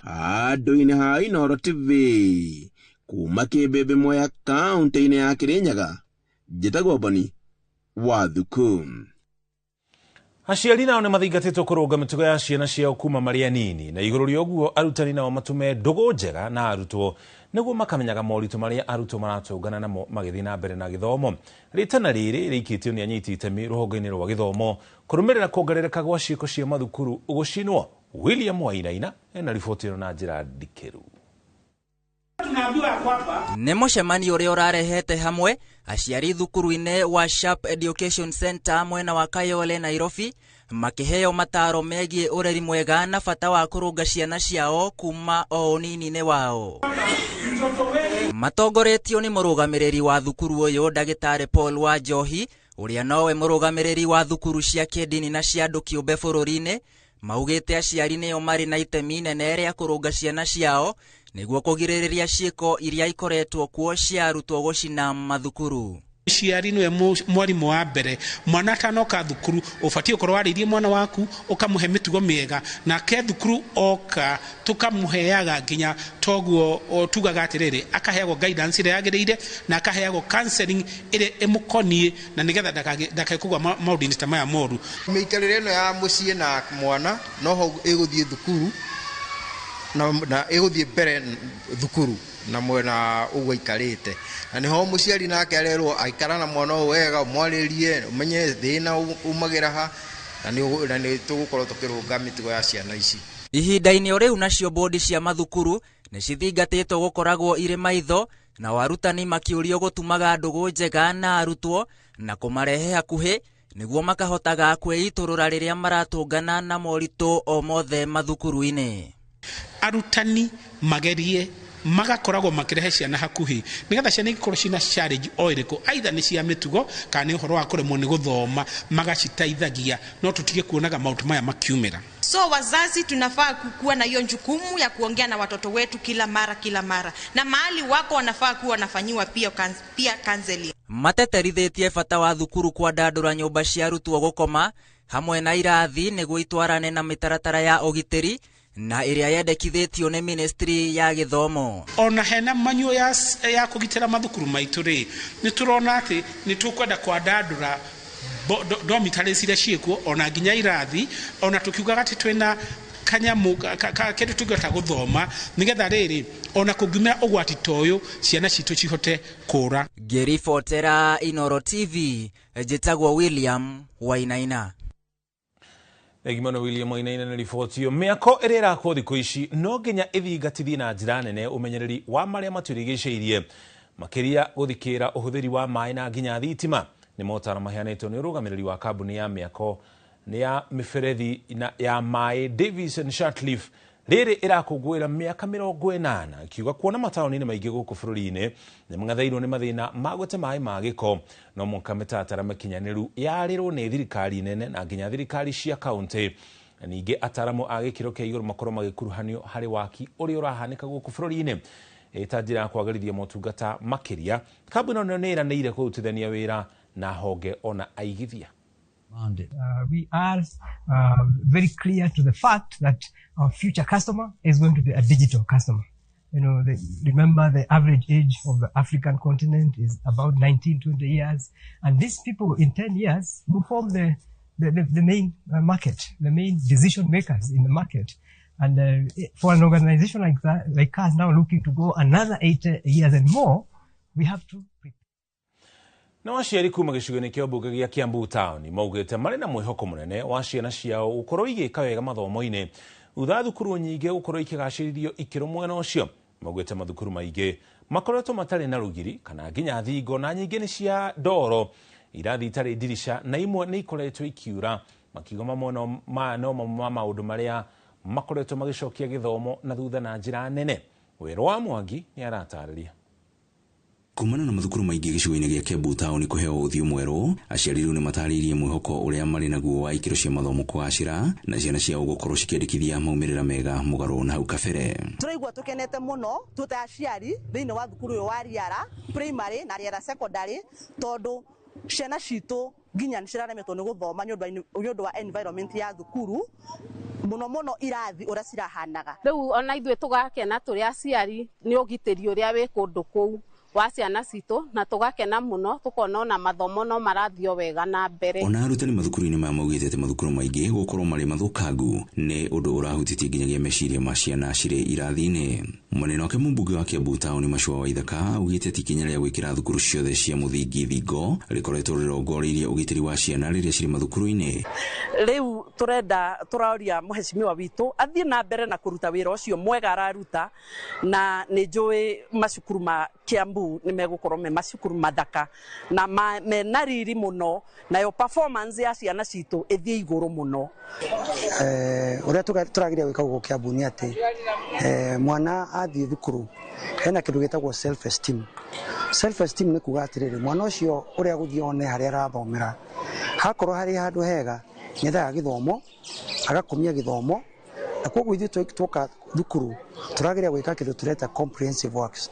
Andũ-inĩ ha Inooro TV kuma Kĩmbĩmbĩ Mwea kaũntĩ-inĩ ya Kĩrĩnyaga, njĩtagwo Boni Wathuku. Aciari nao nĩ mathingatĩtwo kũrũnga mĩtugo ya ciana ciao kuma marĩ anini na igũrũ rĩa ũguo arutani nao matume ndũgũ njega na arutwo nĩguo makamenyaga moritũ marĩa arutwo maratũngana namo magĩthiĩ na mbere na gĩthomo. Rĩtana rĩrĩ rĩikĩtio nĩ anyiti itemi rũhonge-inĩ rwa gĩthomo kũrũmĩrĩra kuongerereka gwa ciĩko cia mathukuru gũcinwo. William Wainaina ena riboti ĩno na njĩra ndikĩru. Nĩ mũcemanio ũrĩa ũrarehete hamwe aciari thukuru-inĩ wa Sharp Education Center mwena wa Kayole Nairobi makĩheo mataro megiĩ ũreri mwega na bata wa kũrũnga ciana ciao kuma o ũnini-inĩ wao. Matongoretio nĩ mũrũgamĩrĩri wa thukuru ũyũ ndagĩtarĩ Paul Wanjohi ũrĩa nowe mũrũgamĩrĩri wa thukuru cia kĩndini na cia andũ kĩũmbe bũrũri-inĩ maugĩte aciari nĩo marĩ na itemi inene rĩa kũrũnga ciana ciao nĩguo kũgirĩrĩria ciĩko iria ikoretwo kuo cia arutwo gũcina mathukuru. Mũciari nĩwe mwarimũ wa mbere, mwana atanoka thukuru ũbatiĩ ũkorwo warĩirie mwana waku ũkamũhe mĩtugo mĩega, nake thukuru oka tũkamũheaga nginya toguo tugaga atĩrĩrĩ akaheagwo guidance ĩrĩa yagĩrĩire na akaheagwo counseling ĩrĩa ĩmũkoniĩ na nĩgetha ndakae kũgwa maũndũ-inĩ ta maya moru. Mĩikarĩre ĩno ya mũciĩ na mwana noho ĩgũthiĩ thukuru na ĩgũthiĩ mbere thukuru na mwena ũguo aikarĩte na nĩho mũciari nake arerwo aikara na mwana ũyũ wega ũmwarĩrie ũmenye thĩna umagĩra ha na nĩ tũgũkorwo tũkĩrũnga mĩtugo ya ciana ici. Ihinda-inĩ o rĩu nacio bodi cia mathukuru nĩ cithingatĩtwo gũkoragwo irĩ maitho na arutani makĩũrio gũtumaga ndũgũ njega na arutwo na kũmarehe hakuhĩ nĩguo makahotaga kwĩitũrũra rĩrĩa maratũngana na moritũ o mothe mathukuru-inĩ. Arutani magerie magakoragwo makirehe ciana hakuhi nigetha ciana ikorwo cina challenge o iriku aitha ni cia mitugo kana ni uhoro wa kuremwo ni guthoma magaciteithagia no tutige kuonaga maundu maya makiumira. So wazazi tunafaa kuwa na hiyo jukumu ya kuongea na watoto wetu kila mara na mahali wako wanafaa kuwa wanafanyiwa pia counseling. Mateterithitie bata wa thukuru kwandandura nyumba cia arutwo gukoma hamwe na irathi niguo itwarane na mitaratara ya ugitiri na ĩrĩa yendekithĩtio nĩ ministry ya gĩthomo. Ona hena manyuo ya kũgitĩra mathukuru maitũ rĩ, nĩ tũrona atĩ nĩ tũkwenda kwandandũra dormitories iria ciĩkuo ona nginya irathi, ona tũkiugaga atĩ twĩna kanyamu kĩndũ tũngĩhota gũthoma nĩgetha rĩrĩ ona kũngiumĩra ũgwati ta ũyũ ciana citũ cihote kũra. Ngĩribotera Inooro TV njĩtagwo William Wainaina. Egimono William Wainaina nĩ riboti ĩyo. Mĩako ĩrĩa ĩrakwo thikũ ici no nginya ĩthingatithie na njĩra nene ũmenyereri wa marĩa matũrigicĩirie, makĩria gũthikĩra ũhũthĩri wa maĩ na nginya thitima. Nĩ motaro maheanĩtwo nĩ ũrũgamĩrĩri wa kambuni ya mĩako nĩ ya mĩberethi ya maĩ Davis and Shatcliffe. Rĩrĩ ĩrakũngũĩra mĩaka 80 ikiuga kuona mataũni-inĩ maingĩ gũkũ bũrũri-inĩ nĩ mang'atheirwo nĩ mathĩna ma gũte maĩ ma gĩko, no mũhaka mĩtaratara mĩkinyanĩru yarĩrwo nĩ thirikari nene na nginya thirikari cia kaũntĩ. Na ningĩ ataramu a gĩkĩro kĩa igũrũ makorwo magĩkuruhanio harĩ waki ũrĩa ũrahanĩka gũkũ bũrũri-inĩ ĩta njĩra ya kwagĩrithia motungata makĩria. Kambuni ĩno nĩ ĩranĩire kũrutithania wĩra na honge ona aigithia. We are very clear to the fact that our future customer is going to be a digital customer. You know, remember the average age of the African continent is about 19, 20 years. And these people in 10 years will form the main market, the main decision makers in the market. And for an organization like that, like us now looking to go another 8 years and more, we have to. Na aciari kuma gĩcigo-inĩ kĩa mbunge gĩa Kiambu Town maugĩte marĩ na mwĩhoko mũnene wa ciana ciao gũkorwo igĩka wega mathomo-inĩ thutha thukuru nyingĩ gũkorwo ikĩgacĩrithio ikĩro mwena ũcio. Maugĩte mathukuru maingĩ makoretwo matarĩ na rũgiri kana nginya thingo na nyingĩ nĩ cia ndoro, irathi itarĩ ndirica na imwe nĩ ikoretwo ikiura, makiuga mamwe no mamwe ma maũndũ marĩa makoretwo magĩcokia gĩthomo na thutha na njĩra nene. Wĩra wa Mwangi nĩ aratarĩria. Kumana na mathukuru maingĩ gĩcigo-inĩ gĩa Kiambu Town kũheo ũthiũ mwerũ, aciari rĩu nĩmatarĩirie mwĩhoko ũrĩa marĩ naguo wa ikĩro cia mathomo kũgacĩra na ciana ciao gũkorwo cikĩandĩkithia maumĩrĩra mega mũgarũ na hau kabere. Tũraigua tũkenete mũno twĩ ta aciari thĩinĩ wa thukuru ũyũ wa Riara Primary na Riara Secondary, tondũ ciana citũ nginya nĩ ciraremetwo nĩ gũthoma nĩ ũndũ wa environment ya thukuru, mũno mũno irathi ũrĩa cirahanaga. Rĩu ona ithuĩ tũgakena tũrĩ aciari nĩ ũgitĩri ũrĩa wĩ kũndũ kũu wa ciana citũ, na tũgakena mũno tũkona ona mathomo no marathio wega na mbere. Ona arutani mathukuru-inĩ maya maugĩte atĩ mathukuru maingĩ gũkorwo marĩ mathũkangu nĩ ũndũ ũrahutĩtie nginyagia meciria ma ciana cirĩ irathi-inĩ. Mũnene wake mũmbunge wa Kiambu Town Macua Waithaka augĩte atĩ ikinya rĩa gwĩkĩra thukuru ciothe cia mũthingi thingo rĩkoretwo rĩrongoreirie ũgitĩri wa ciana rĩrĩa cirĩ mathukuru-inĩ. Rĩu tũrenda tũroria mũhecimiwa witũ athiĩ na mbere na kũruta wĩra ũcio mwega araruta, na nĩ njũĩ macukuru ma Kiambu nĩ megũkorwo me macukuru mathaka na mena riri mũno, nayo performance ya ciana citũ ĩthiĩ igũrũ mũno. Ũrĩa tũrageria gwĩka gũkũ Kiambu nĩ atĩ mwana athiĩ thukuru hena kĩndũ gĩtagwo self esteem. Self esteem nĩ kuga atĩrĩrĩ, mwana ũcio ũrĩa gũthiĩ one harĩa arathomera, hakorwo harĩ handũ hega nĩendaga gĩthomo, agakomia gĩthomo, na koguo ithuĩ twoka thukuru tũrageria gwĩka kĩndũ tũreta comprehensive works.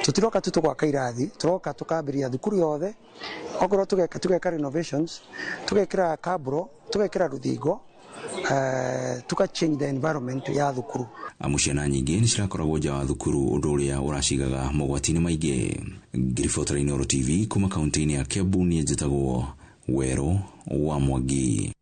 Tũtiroka tu tũgwaka irathi, tũroka tũkambĩrĩria thukuru yothe, okorwo tũgeka renovations, tũgekĩra kaburo, tũgekĩra rũthingo, tuka change the environment ya thukuru. Amu ciana nyingĩ nĩ cirakoragwo nja wa thukuru, ũndũ ũrĩa ũracigaga mogwati-inĩ maingĩ. Ngiribota Inooro TV kuma kaunti-inĩ ya Kiambu, niĩ njĩtagwo Werũ wa Mwangi.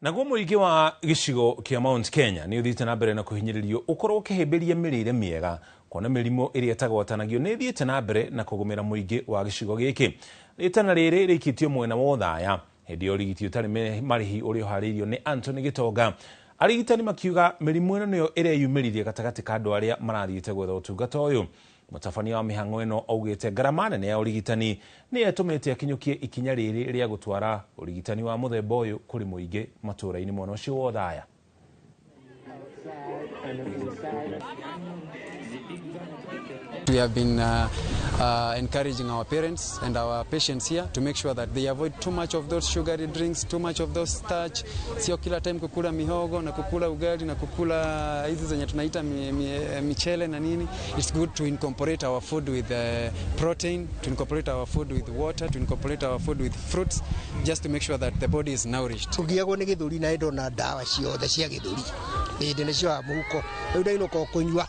Naguo mũingĩ wa gĩcigo kĩa Mount Kenya nĩ ũthiĩte na mbere na kũhinyĩrĩrio ũkorwo ũkĩhĩmbĩria mĩrĩre mĩega, kuona mĩrimũ ĩrĩa ĩtagwatanagio nĩ ĩthiĩte na mbere na kũgũmĩra mũingĩ wa gĩcigo gĩkĩ. Rĩtana rĩrĩ rĩikĩtio mwena wa Othaya hĩndĩ ya ũrigiti ũtarĩ marĩhi ũrĩa ũharĩirio nĩ Anthony Gĩtonga. Arigitani makiuga mĩrimũ ĩno nĩyo ĩreyumĩririe gatagatĩ ka andũ arĩa marathiĩte gwetha ũtungata ũyũ. Mũtabania wa mĩhang'o ĩno augĩte ngarama nene ya ũrigitani nĩyo ĩtũmĩte akinyũkie ikinya rĩrĩ rĩa gũtwara ũrigitani wa mũthemba ũyũ kũrĩ mũingĩ matũũra-inĩ mwena ũcio wa Othaya. We have been encouraging our parents and our patients here to make sure that they avoid too much of those sugary drinks, too much of those starch. Sio kila time kukula mihogo na kukula ugali na kukula hizi zenye tunaita michele na nini. It's good to incorporate our food with protein, to incorporate our food with water, to incorporate our food with fruits, just to make sure that the body is nourished. Tugiagwo nĩ gĩthũri na ndona ndawa ciothe cia gĩthũri. Ĩndĩ nĩcio mũhuko. Rĩu ndainũka kũnyua.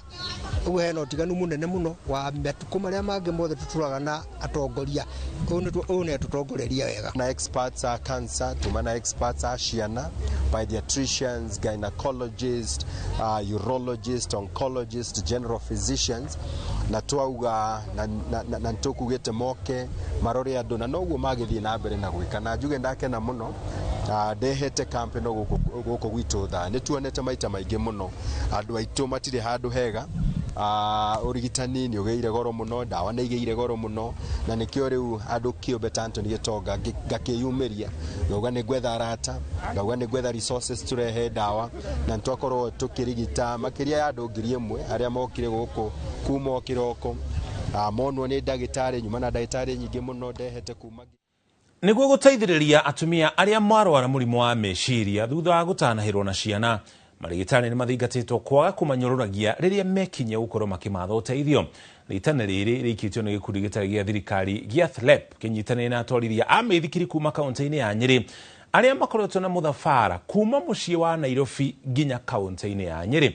Ũguo hena ũtiganu mũnene mũno wa matukũ marĩa mangĩ mothe tuturaga na atongoria. Ũyũ nĩ atũtongoreria wega. Na experts a cancer, tuma na experts a ciana, pediatricians, gynecologists, urologists, oncologists, general physicians, na twauga na nĩtũkugĩte moke marore andũ na noguo magĩthiĩ na mbere na gwĩka. Na njuge ndakena mũno ndehete camp ĩno gũkũ gwitũ Othaya. Nĩ tuonete maita maingĩ mũno andũ aitũ matirĩ handũ hega. Ũrigitani nĩ ũgĩire goro mũno, ndawa nĩ igĩire goro mũno, na nĩkĩo rĩu andũ kĩũmbe ta Anthony Gĩtonga ngakĩyumĩria ngauga nĩ ngwetha arata, ngauga nĩ ngwetha resources tũrehe ndawa, na nĩtwakorwo tũkĩrigita makĩria ya andũ 1,000 arĩa mokire gũkũ kuma o kĩroko, monwo nĩ ndagĩtarĩ, nyuma na ndagĩtarĩ nyingĩ mũno ndehete kuma. Nĩguo gũteithĩrĩria atumia arĩa marwara mũrimũ wa meciria thutha wa gũtanahĩrwo na ciana, marigitari nĩ mathingatĩtwo kwaga kũmanyũrũragia rĩrĩa mekinyia gũkorwo makĩmatha ũteithio. Rĩtana rĩrĩ rĩikĩtio nĩ gĩkundi gĩtarĩ gĩa thirikari gĩa THLEP kĩnyitanĩire na atwarithia a mĩithikiri kuma kaunti-inĩ ya Nyĩrĩ arĩa makoretwo na mũthabara kuma mũciĩ wa Nairobi nginya kaunti-inĩ ya Nyĩrĩ.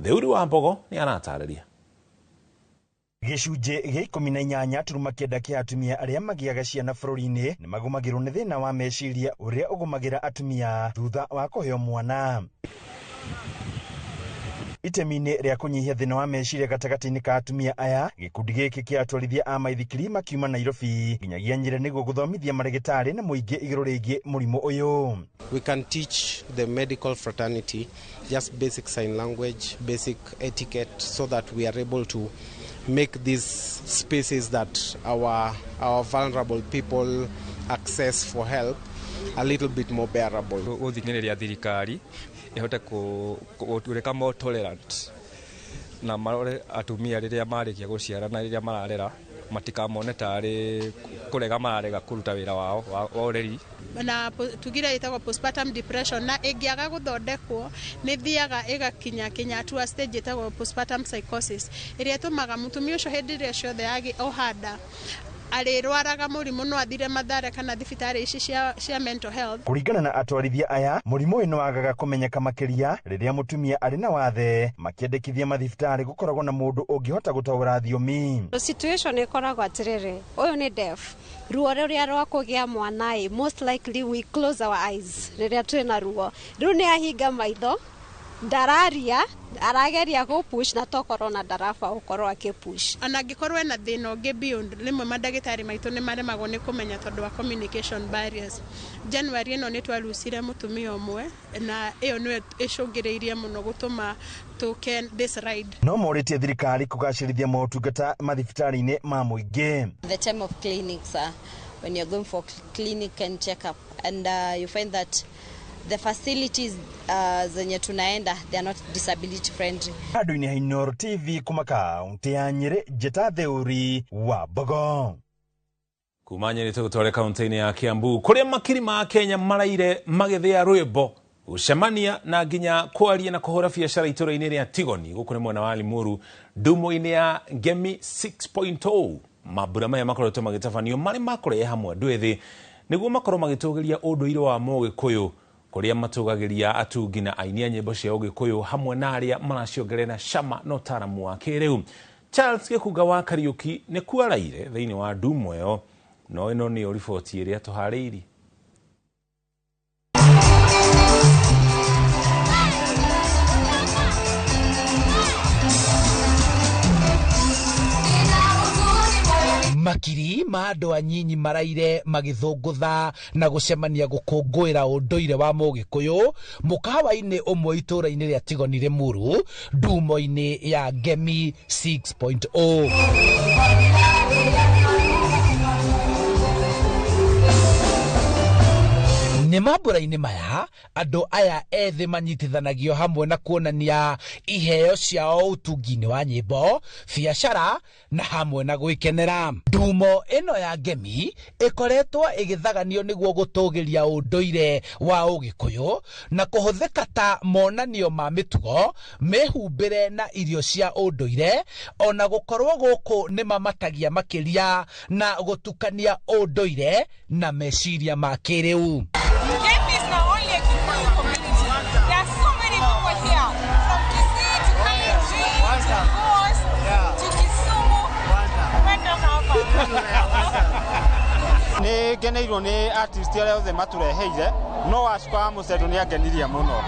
Theuri wa Mbogo nĩ aratarĩria. Gĩcunjĩ gĩa 18.9 kĩa atumia arĩa magĩaga ciana bũrũri-inĩ nĩ magũmagĩrwo nĩ thĩna wa meciria ũrĩa ũgũmagĩra atumia thutha wa kũheo mwana. Itemi-inĩ rĩa kũnyihia thĩna wa meciria gatagatĩ-inĩ ka atumia aya, gĩkundi gĩkĩ kĩa atwarithia a maithikiri makiuma Nairobi nginyagia Nyĩrĩ nĩguo gũthomithia marĩgĩtarĩ na mũingĩ igũrũ rĩgiĩ mũrimũ ũyũ. We can teach the medical fraternity just basic sign language, basic etiquette, so that we are able to make these spaces that our vulnerable people access for help a little bit more bearable. Gũthing'ĩrĩria thirikari ĩhote gũtuĩka more tolerant na marore atumia rĩrĩa marĩkia gũciara na rĩrĩa mararera matikamone tarĩ kũrega mararega kũruta wĩra wao wa ũreri. Na tugire ĩtagwo postpartum depression, na ĩngĩaga gũthondekwo nĩ thiaga ĩgakinya kinya hatua stage ĩtagwo postpartum psychosis, ĩrĩa ĩtũmaga mũtumia ũcio hĩndĩ ĩrĩa ciothe ohanda arĩrwaraga mũrimũ, no athire Mathare kana thibitarĩ ici cia mental health. Kũringana na atwarithia aya, mũrimũ ũyũ nĩ wagaga kũmenyeka makĩria rĩrĩa mũtumia arĩ na wathe, makĩendekithia mathibitarĩ gũkoragwo na mũndũ ũngĩhota gũtaũra thiomi. Situation ĩkoragwo atĩrĩrĩ, ũyũ nĩ deaf, ruo rũrĩa rwa kũgĩa mwana ĩ, most likely we close our eyes rĩrĩa twĩna ruo rĩu, nĩ ahinga maitho, ndararia, arageria gũ push na tokorwo na ndaraba gũkorwo akĩ push. Ona angĩkorwo ena thĩna ũngĩ beyond, rĩmwe mandagĩtarĩ maitũ nĩ maremagwo nĩ kũmenya tondũ wa communication barriers. January ĩno nĩ twarucire mũtumia ũmwe, na ĩyo nĩyo ĩcũngĩrĩirie mũno gũtũma tũke this ride. No morĩtie thirikari kũgacĩrithia motungata mathibitarĩ-inĩ ma mũingĩ. The time of clinics, when you're going for clinic and checkup, and you find that the facilities zenye tunaenda, they are not disability friendly. Handũ-inĩ ha Inooro TV kuma kaunti ya Nyĩrĩ, njĩta Theuri wa Mbogo. Kuma Nyĩrĩ tũgũtware kaunti-inĩ ya Kiambu kũrĩa makiri ma Kenya maraire magĩthĩa rwĩmbo, gũcemania na nginya kwaria na kũhũra biacara itũra-inĩ rĩa Tigoni gũkũ nĩ mwena wa Limuru, ndumo-inĩ ya Ngemi 6.0. Mambura maya makoretwo magĩtabanio marĩ ma kũrehe hamwe andũ ethĩ nĩguo makorwo magĩtũgĩria ũndũire wa Mũgĩkũyũ, kũrĩa matũgagĩria atungi na aini a nyĩmbo cia Ũgĩkũyũ hamwe na arĩa maraciongerera cama na ũtaaramu wa kĩrĩu. Charles Gĩkunga wa Kariũki nĩ kuaraire thĩinĩ wa ndumo ĩyo, no ĩno nĩyo riboti ĩrĩa tũharĩirie. Makiri ma andũ anyinyi maraire magĩthũngũtha na gũcemania gũkũngũĩra ũndũire wa Mũgĩkũyũ mũkawa-inĩ ũmwe itũũra-inĩ rĩa Tigoni Limuru, ndumo-inĩ ya Ngemi 6.0. Nĩ mambura-inĩ maya andũ aya ethĩ manyitithanagio hamwe na kuonania iheo ciao ũtungi-inĩ wa nyĩmbo, biacara na hamwe na gwĩkenera. Ndumo ĩno ya Ngemi ĩkoretwo ĩgĩthaganio nĩguo gũtũgĩria ũndũire wa Ũgĩkũyũ na kũhũthĩka ta monanio ma mĩtugo, mĩhumbĩre na irio cia ũndũire, ona gũkorwo gũkũ nĩ mamatagia makĩria na gũtukania ũndũire na meciria ma kĩrĩu. Ngemi is not only a Kikuyu community. There are so many people here, from Kisii to Kalenjin to Coast to Kisumu. Nĩ ngeneirwo nĩ artist arĩa othe matũreheire, no Wacuka wa Mũcendo nĩ angenirie mũno.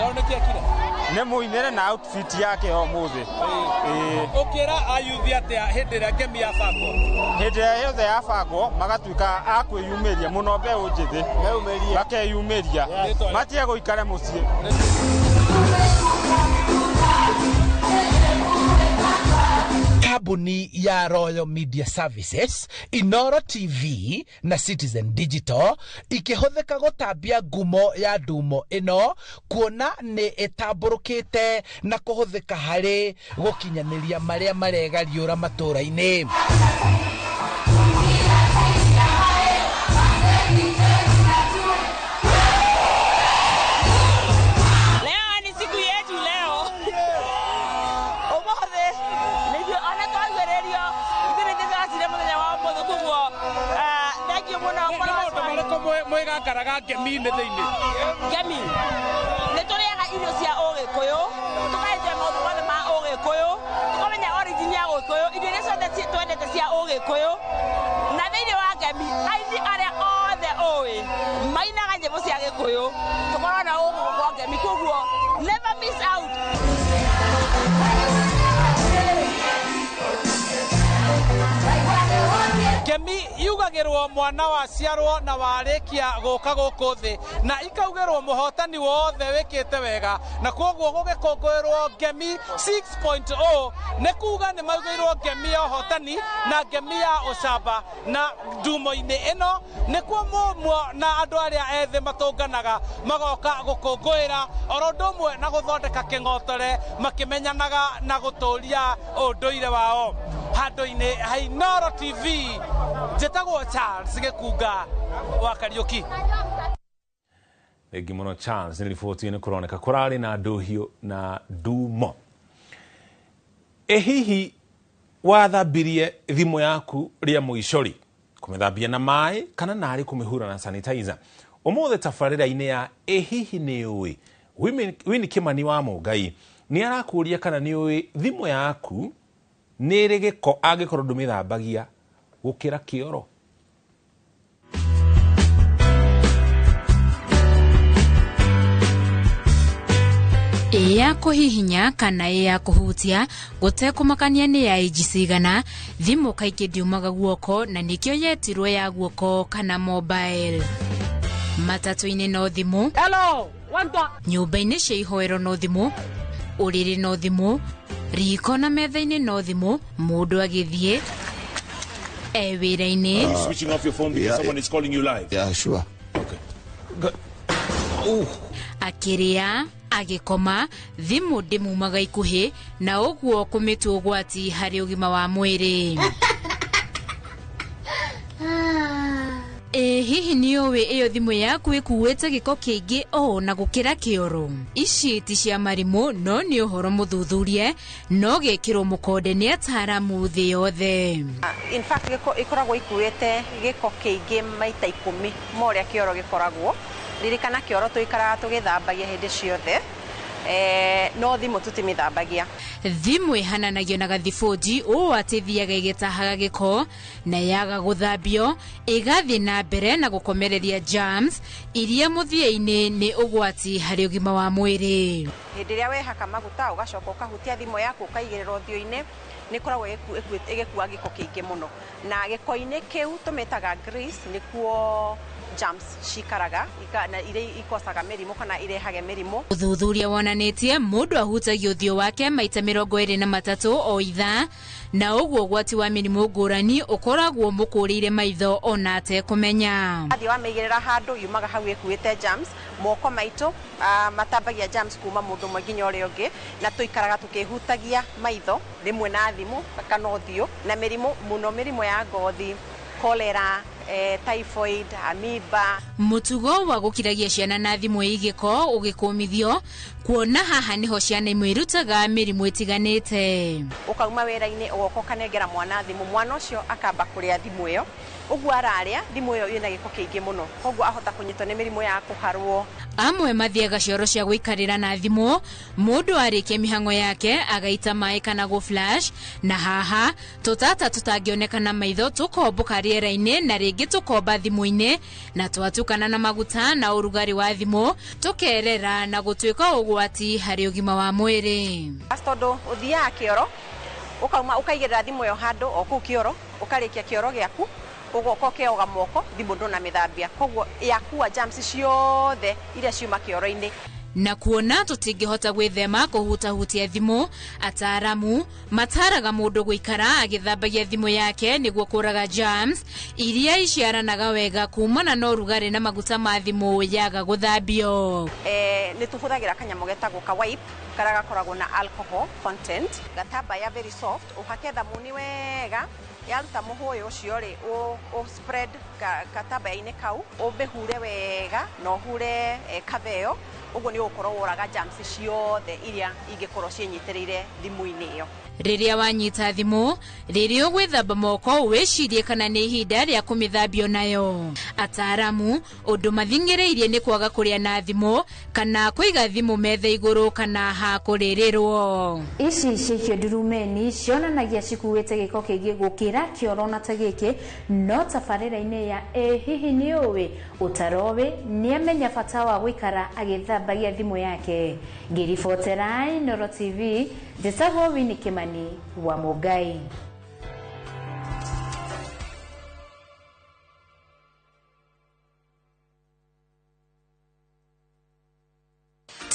Nĩ mũinĩre na outfit yake o mũthĩ. Ũkĩra ayuthi atĩa hĩndĩ ĩrĩa Ngemi yabangwo? Hĩndĩ ĩrĩa yothe yabangwo magatuĩka a kwĩyumĩria mũno, mbeũ njĩthĩ makeyumĩria, matige gũikara mũciĩ. Kambuni ya Royal Media Services, Inooro TV na Citizen Digital ikĩhũthĩka gũtambia ngumo ya ndumo ĩno, kuona nĩ ĩtambũrũkĩte na kũhũthĩka harĩ gũkinyanĩria marĩa maregariũra matũũra-inĩ. Leo ni siku yetu leo. Ũmũthĩ nĩithuĩ ona twagĩrĩrio ithuĩ nĩ tũracire mũthenya wa ũmũthĩ, koguo thank you mũno. Nĩ maũndũ marĩkũ mwĩgakaraga Ngemi-inĩ thĩinĩ? Ngemi nĩ tũrĩaga irio cia Ũgĩkũyũ, tũkaendia maũndũ mothe ma Ũgĩkũyũ, tũkamenya origin ya Ũgĩkũyũ, irio iria ciothe twendete cia Ũgĩkũyũ. Na thĩinĩ wa Ngemi aini arĩa othe ũĩ mainaga nyĩmbo cia Gĩkũyũ, tũkorwo na ũgũkũ kwa Ngemi, koguo never miss out. Ngemi yugagĩrwo mwana waciarwo na warĩkia gũka gũkũ thĩ, na ikaugĩrwo mũhotani wothe wĩkĩte wega, na kwoguo gũgĩkũngũĩrwo Ngemi 6.0 nĩ kuga nĩ maugĩirwo ngemi ya ũhotani na ngemi ya ũcamba. Na ndumo-inĩ ĩno nĩkuo mũmwo na andũ arĩa ethĩ matũnganaga magoka gũkũngũĩra oro ũndũ ũmwe na gũthondeka kĩng'otore, makĩmenyanaga na gũtũria ũndũire wao. Handũ-inĩ ha Inooro TV, njĩtagwo Charles Gĩkunga wa Kariũki. Thengi mũno Charles, nĩ riboti nĩ kũroneka kũrarĩ na ndũhiũ na ndumo. Ĩ hihi wathambirie thimũ yaku rĩa mũico rĩ? Kũmĩthambia na maĩ kana narĩ kũmĩhura na sanitizer? Ũmũthĩ tabarĩra-inĩ ya ĩ hihi nĩ ũĩ, Winnie Kimani wa Mũngai nĩ arakũria kana nĩ ũĩ thimũ yaku nĩ ĩrĩ gĩko angĩkorwo ndũmĩthambagia gũkĩra kĩoro. Ĩ ya kũhihinya kana ĩ ya kũhutia gũtekũmakania nĩ ya inji cigana, thimũ kaingĩ ndiumaga guoko na nĩkĩo yetirwo ya guoko kana mobile. Matatũ-inĩ no thimũ, nyũmba-inĩ cia ihoero no thimũ, ũrĩrĩ no thimũ, riko na metha-inĩ no thimũ, mũndũ agĩthiĩ e wĩra-inĩ. Switching off your phone because someone is calling you live. Yeah, sure. Okay. Oh. Akĩrĩa, agĩkoma, thimũ ndĩmumaga ikuhĩ na ũguo kũmĩtua ũgwati harĩ ũgima wa mwĩrĩ. Ĩ hihi nĩ ũĩ ĩyo thimũ yaku ĩkuĩte gĩko kĩingĩ o na gũkĩra kĩoro? Ici ti cia marimũ no nĩ ũhoro mũthuthurie, no gĩkĩrwo mũkonde nĩ ataaramu thĩ yothe. In fact, gĩko ĩkoragwo ikuĩte gĩko kĩingĩ maita 10 ma ũrĩa kĩoro gĩkoragwo. Ririkana kĩoro tũikaraga tũgĩthambagia hĩndĩ ciothe, no thimũ tũtimĩthambagia. Thimũ ĩhananagio na gathibũnji ũũ atĩ ĩthiaga ĩgĩtahaga gĩko na yaga gũthambio ĩgathiĩ na mbere na gũkomereria germs iria mũthia-inĩ nĩ ũgwati harĩ ũgima wa mwĩrĩ. Hĩndĩ ĩrĩa wehaka maguta ũgacoka ũkahutia thimũ yaku ũkaigĩrĩra ũthiũ-inĩ, nĩ ĩkoragwo ĩgĩkua gĩko kĩingĩ mũno, na gĩko-inĩ kĩu tũmĩtaga grease, nĩkuo germs cikaraga na iria ikosaga mĩrimũ kana irehage mĩrimũ. Ũthuthuria wonanĩtie mũndũ ahutagia ũthiũ wake maita 23 o ithaa, na ũguo ũgwati wa mĩrimũ ngũrani ũkoragwo mũkũrĩire maitho ona atekũmenya. Athiĩ wamĩigĩrĩra handũ yumaga hau ĩkuĩte germs, moko maitũ matambagia germs kuma mũndũ ũmwe nginya ũrĩa ũngĩ, na tũikaraga tũkĩhutagia maitho rĩmwe na thimũ kana ũthiũ, na mĩrimũ mũno, mĩrimũ ya ngothi, cholera, typhoid, amoeba. Mũtugo wa gũkiragia ciana na thimũ ĩgĩko ũgĩkũmithio, kuona haha nĩho ciana imwe irutaga mĩrimũ ĩtiganĩte. Ũkauma wĩra-inĩ ũgoka ũkanengera mwana thimũ, mwana ũcio akamba kũrĩa thimũ ĩyo, ũguo ararĩa thimũ ĩyo ĩna gĩko kĩingĩ mũno, koguo ahota kũnyitwo nĩ mĩrimũ ya kũharwo. Amwe mathiaga cioro cia gũikarĩra na thimũ, mũndũ arĩkia mĩhang'o yake agaita maĩ kana gũ flash, na haha tũtata tũtangĩoneka na maitho tũkombũka rĩera-inĩ na rĩngĩ tũkomba thimũ-inĩ, na twatukana na maguta na ũrugarĩ wa thimũ tũkerera na gũtuĩka ũgwati harĩ ũgima wa mwĩrĩ. Tondũ ũthiaga kĩoro ũkauma ũkaigĩrĩra thimũ ĩyo handũ o kũu kĩoro, ũkarĩkia kĩoro gĩaku ũgoka ũkeoga moko, thimũ ndũnamĩthambia, koguo yakua germs ciothe iria ciuma kĩoro-inĩ. Na kuona tũtingĩhota gwĩthema kũhutahutia thimũ, ataaramu mataraga mũndũ gũikara agĩthambagia thimũ yake nĩguo kũraga germs iria iciaranaga wega kumana na ũrugarĩ na maguta ma thimũ yaga gũthambio. Nĩ tũhũthagĩra kanyamũ getagwo ka wipe karĩa gakoragwo na alcohol content, gatambaya very soft, ũhake thamuni wega, yaruta mũhũyũ ũcio rĩ, ũ spread gatambaya-inĩ kau, ũmĩhure wega na ũhure cover ĩyo, ũguo nĩ ũgũkorwo woraga germs ciothe iria ingĩkorwo ciĩnyitĩrĩire thimũ-inĩ ĩyo. Rĩrĩa wanyita thimũ, rĩrĩa ũgwĩthamba moko wĩcirie kana nĩ ihinda rĩa kũmĩthambio nayo. Ataaramu ũndũ mathing'ĩrĩirie nĩ kwaga kũrĩa na thimũ kana kũiga thimũ metha igũrũ kana ha kũrĩrĩrwo. Ici cikio ndurumeni cionanagia cikuĩte gĩko kĩingĩ gũkĩra kĩoro na ta gĩkĩ, no tabarĩra-inĩ ya ĩ hihi nĩ ũĩ ũtaroĩ nĩamenya bata wa gũikara agĩthambagia thimũ yake. Ngĩribotera Inooro TV, njĩtagwo Winnie Kimani wa Mũngai.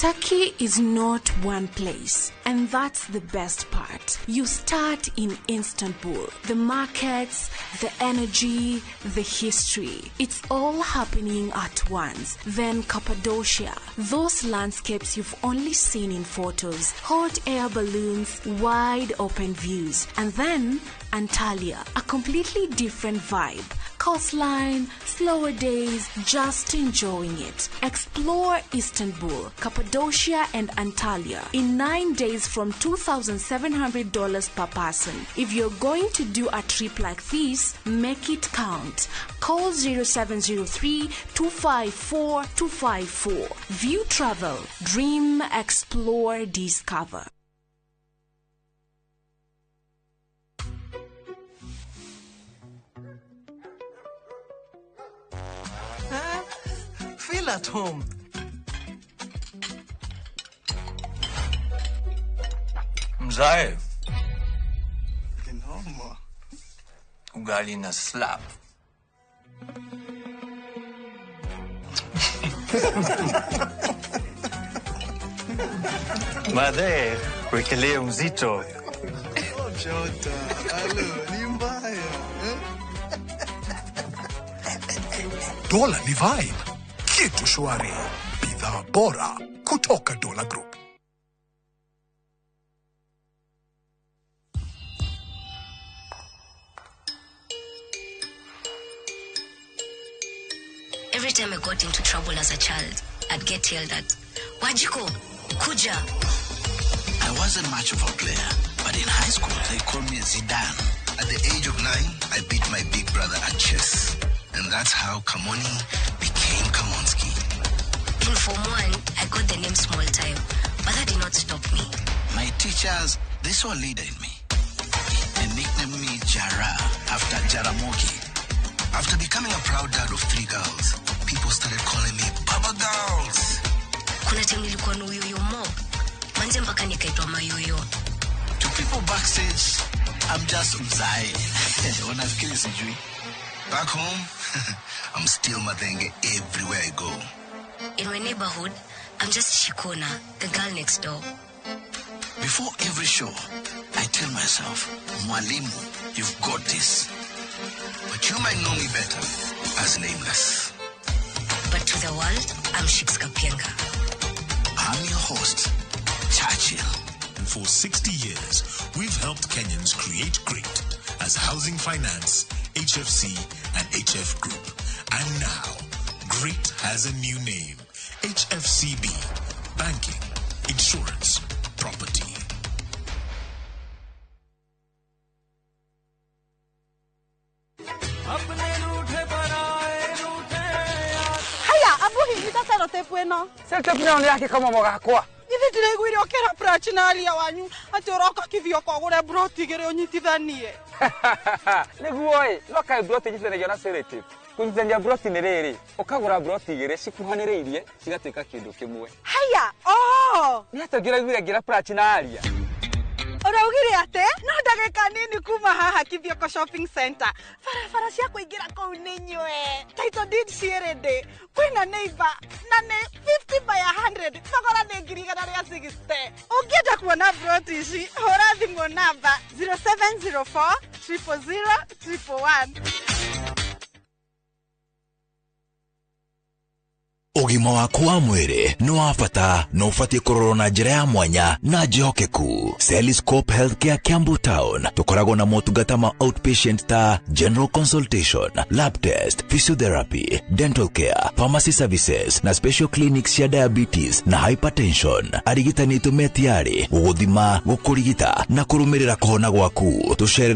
Turkey is not one place, and that's the best part. You start in Istanbul. The markets, the energy, the history. It's all happening at once. Then Cappadocia, those landscapes you've only seen in photos, hot air balloons, wide open views. And then Antalya, a completely different vibe. Coastline, slower days, just enjoying it. Explore Istanbul, Cappadocia, and Antalya in 9 days from $2,700 per person. If you're going to do a trip like this, make it count. Call 0703 254 254. View Travel. Dream, explore, discover. Feel at home. Mzae, Kinoma. ugali na slap. Madhe, wekelee mzito. Shota, alo, ni mbaya. Eh? Dola ni vibe, kitu shwari, bidhaa bora kutoka Dola Group. Every time I got into trouble as a child, I'd get yelled at. Wajiko, Kuja. I wasn't much of a player, but in high school they called me Zidane. At the age of 9, I beat my big brother at chess. And that's how Kamoni became Kamonski. In Form 1, I got the name Small Time, but that did not stop me. My teachers, they saw a leader in me. They nicknamed me Jara after Jaramogi. After becoming a proud dad of 3 girls, people started calling me Baba Girls. Kuna time nilikuwa na uyoyo mob. Manze mpaka nikaitwa mayoyo. To people backstage, I'm just mzae. Wanafikiri sijui. Back home, I'm still Mathenge everywhere I go. In my neighborhood, I'm just Shikona, the girl next door. Before every show, I tell myself, Mwalimu, you've got this. But you might know me better as Nameless. But to the world, I'm Shiks Kapienga. I'm your host, Churchill. And for 60 years, we've helped Kenyans create great as Housing Finance, HFC, and HF Group. And now, Great has a new name, HFCB, Banking, Insurance, Property. Haya, abu hinyita sellotape ĩno. Sellotape nayo nĩ yake kamomo gakwa. Githĩ ndiraiguire ũkĩra Prachi na aria wanyu atĩ ũroka Kithioko ũgũre broti igĩrĩ ũnyitithanie. Nĩguo ĩ, no kaĩ broti inyitithanagio na sellotape. Kũnyitithania broti nĩ rĩrĩ, ũkagũra broti igĩrĩ cikuhanĩrĩirie cigatuĩka kĩndũ kĩmwe. Haya, oh! Nĩ atĩa ũngĩraiguire ngĩra Prachi na aria? Ũraugire atĩ no ndagĩka nini kuma haha Kithioko Shopping Center. Barabara cia kũingĩra kũu nĩ nywe. Title deed ciĩ ready. Kwĩna neighbor na nĩ 50 by 100. Thogora nĩ 160,000. Ũngĩenda kuona broti ici, hũra thimũ namba 0704 000 111. Ũgima waku wa mwĩrĩ nĩ wa bata na ũbatiĩ kũrorwo na njĩra ya mwanya na njĩhokeku. Celiscope Healthcare Kiambu Town tũkoragwo na motungata ma outpatient ta general consultation, lab test, physiotherapy, dental care, pharmacy services na special clinics cia diabetes na hypertension. Arigitani aitũ me tayarĩ gũgũthima, gũkũrigita na kũrũmĩrĩra kũhona gwaku. Tũcerere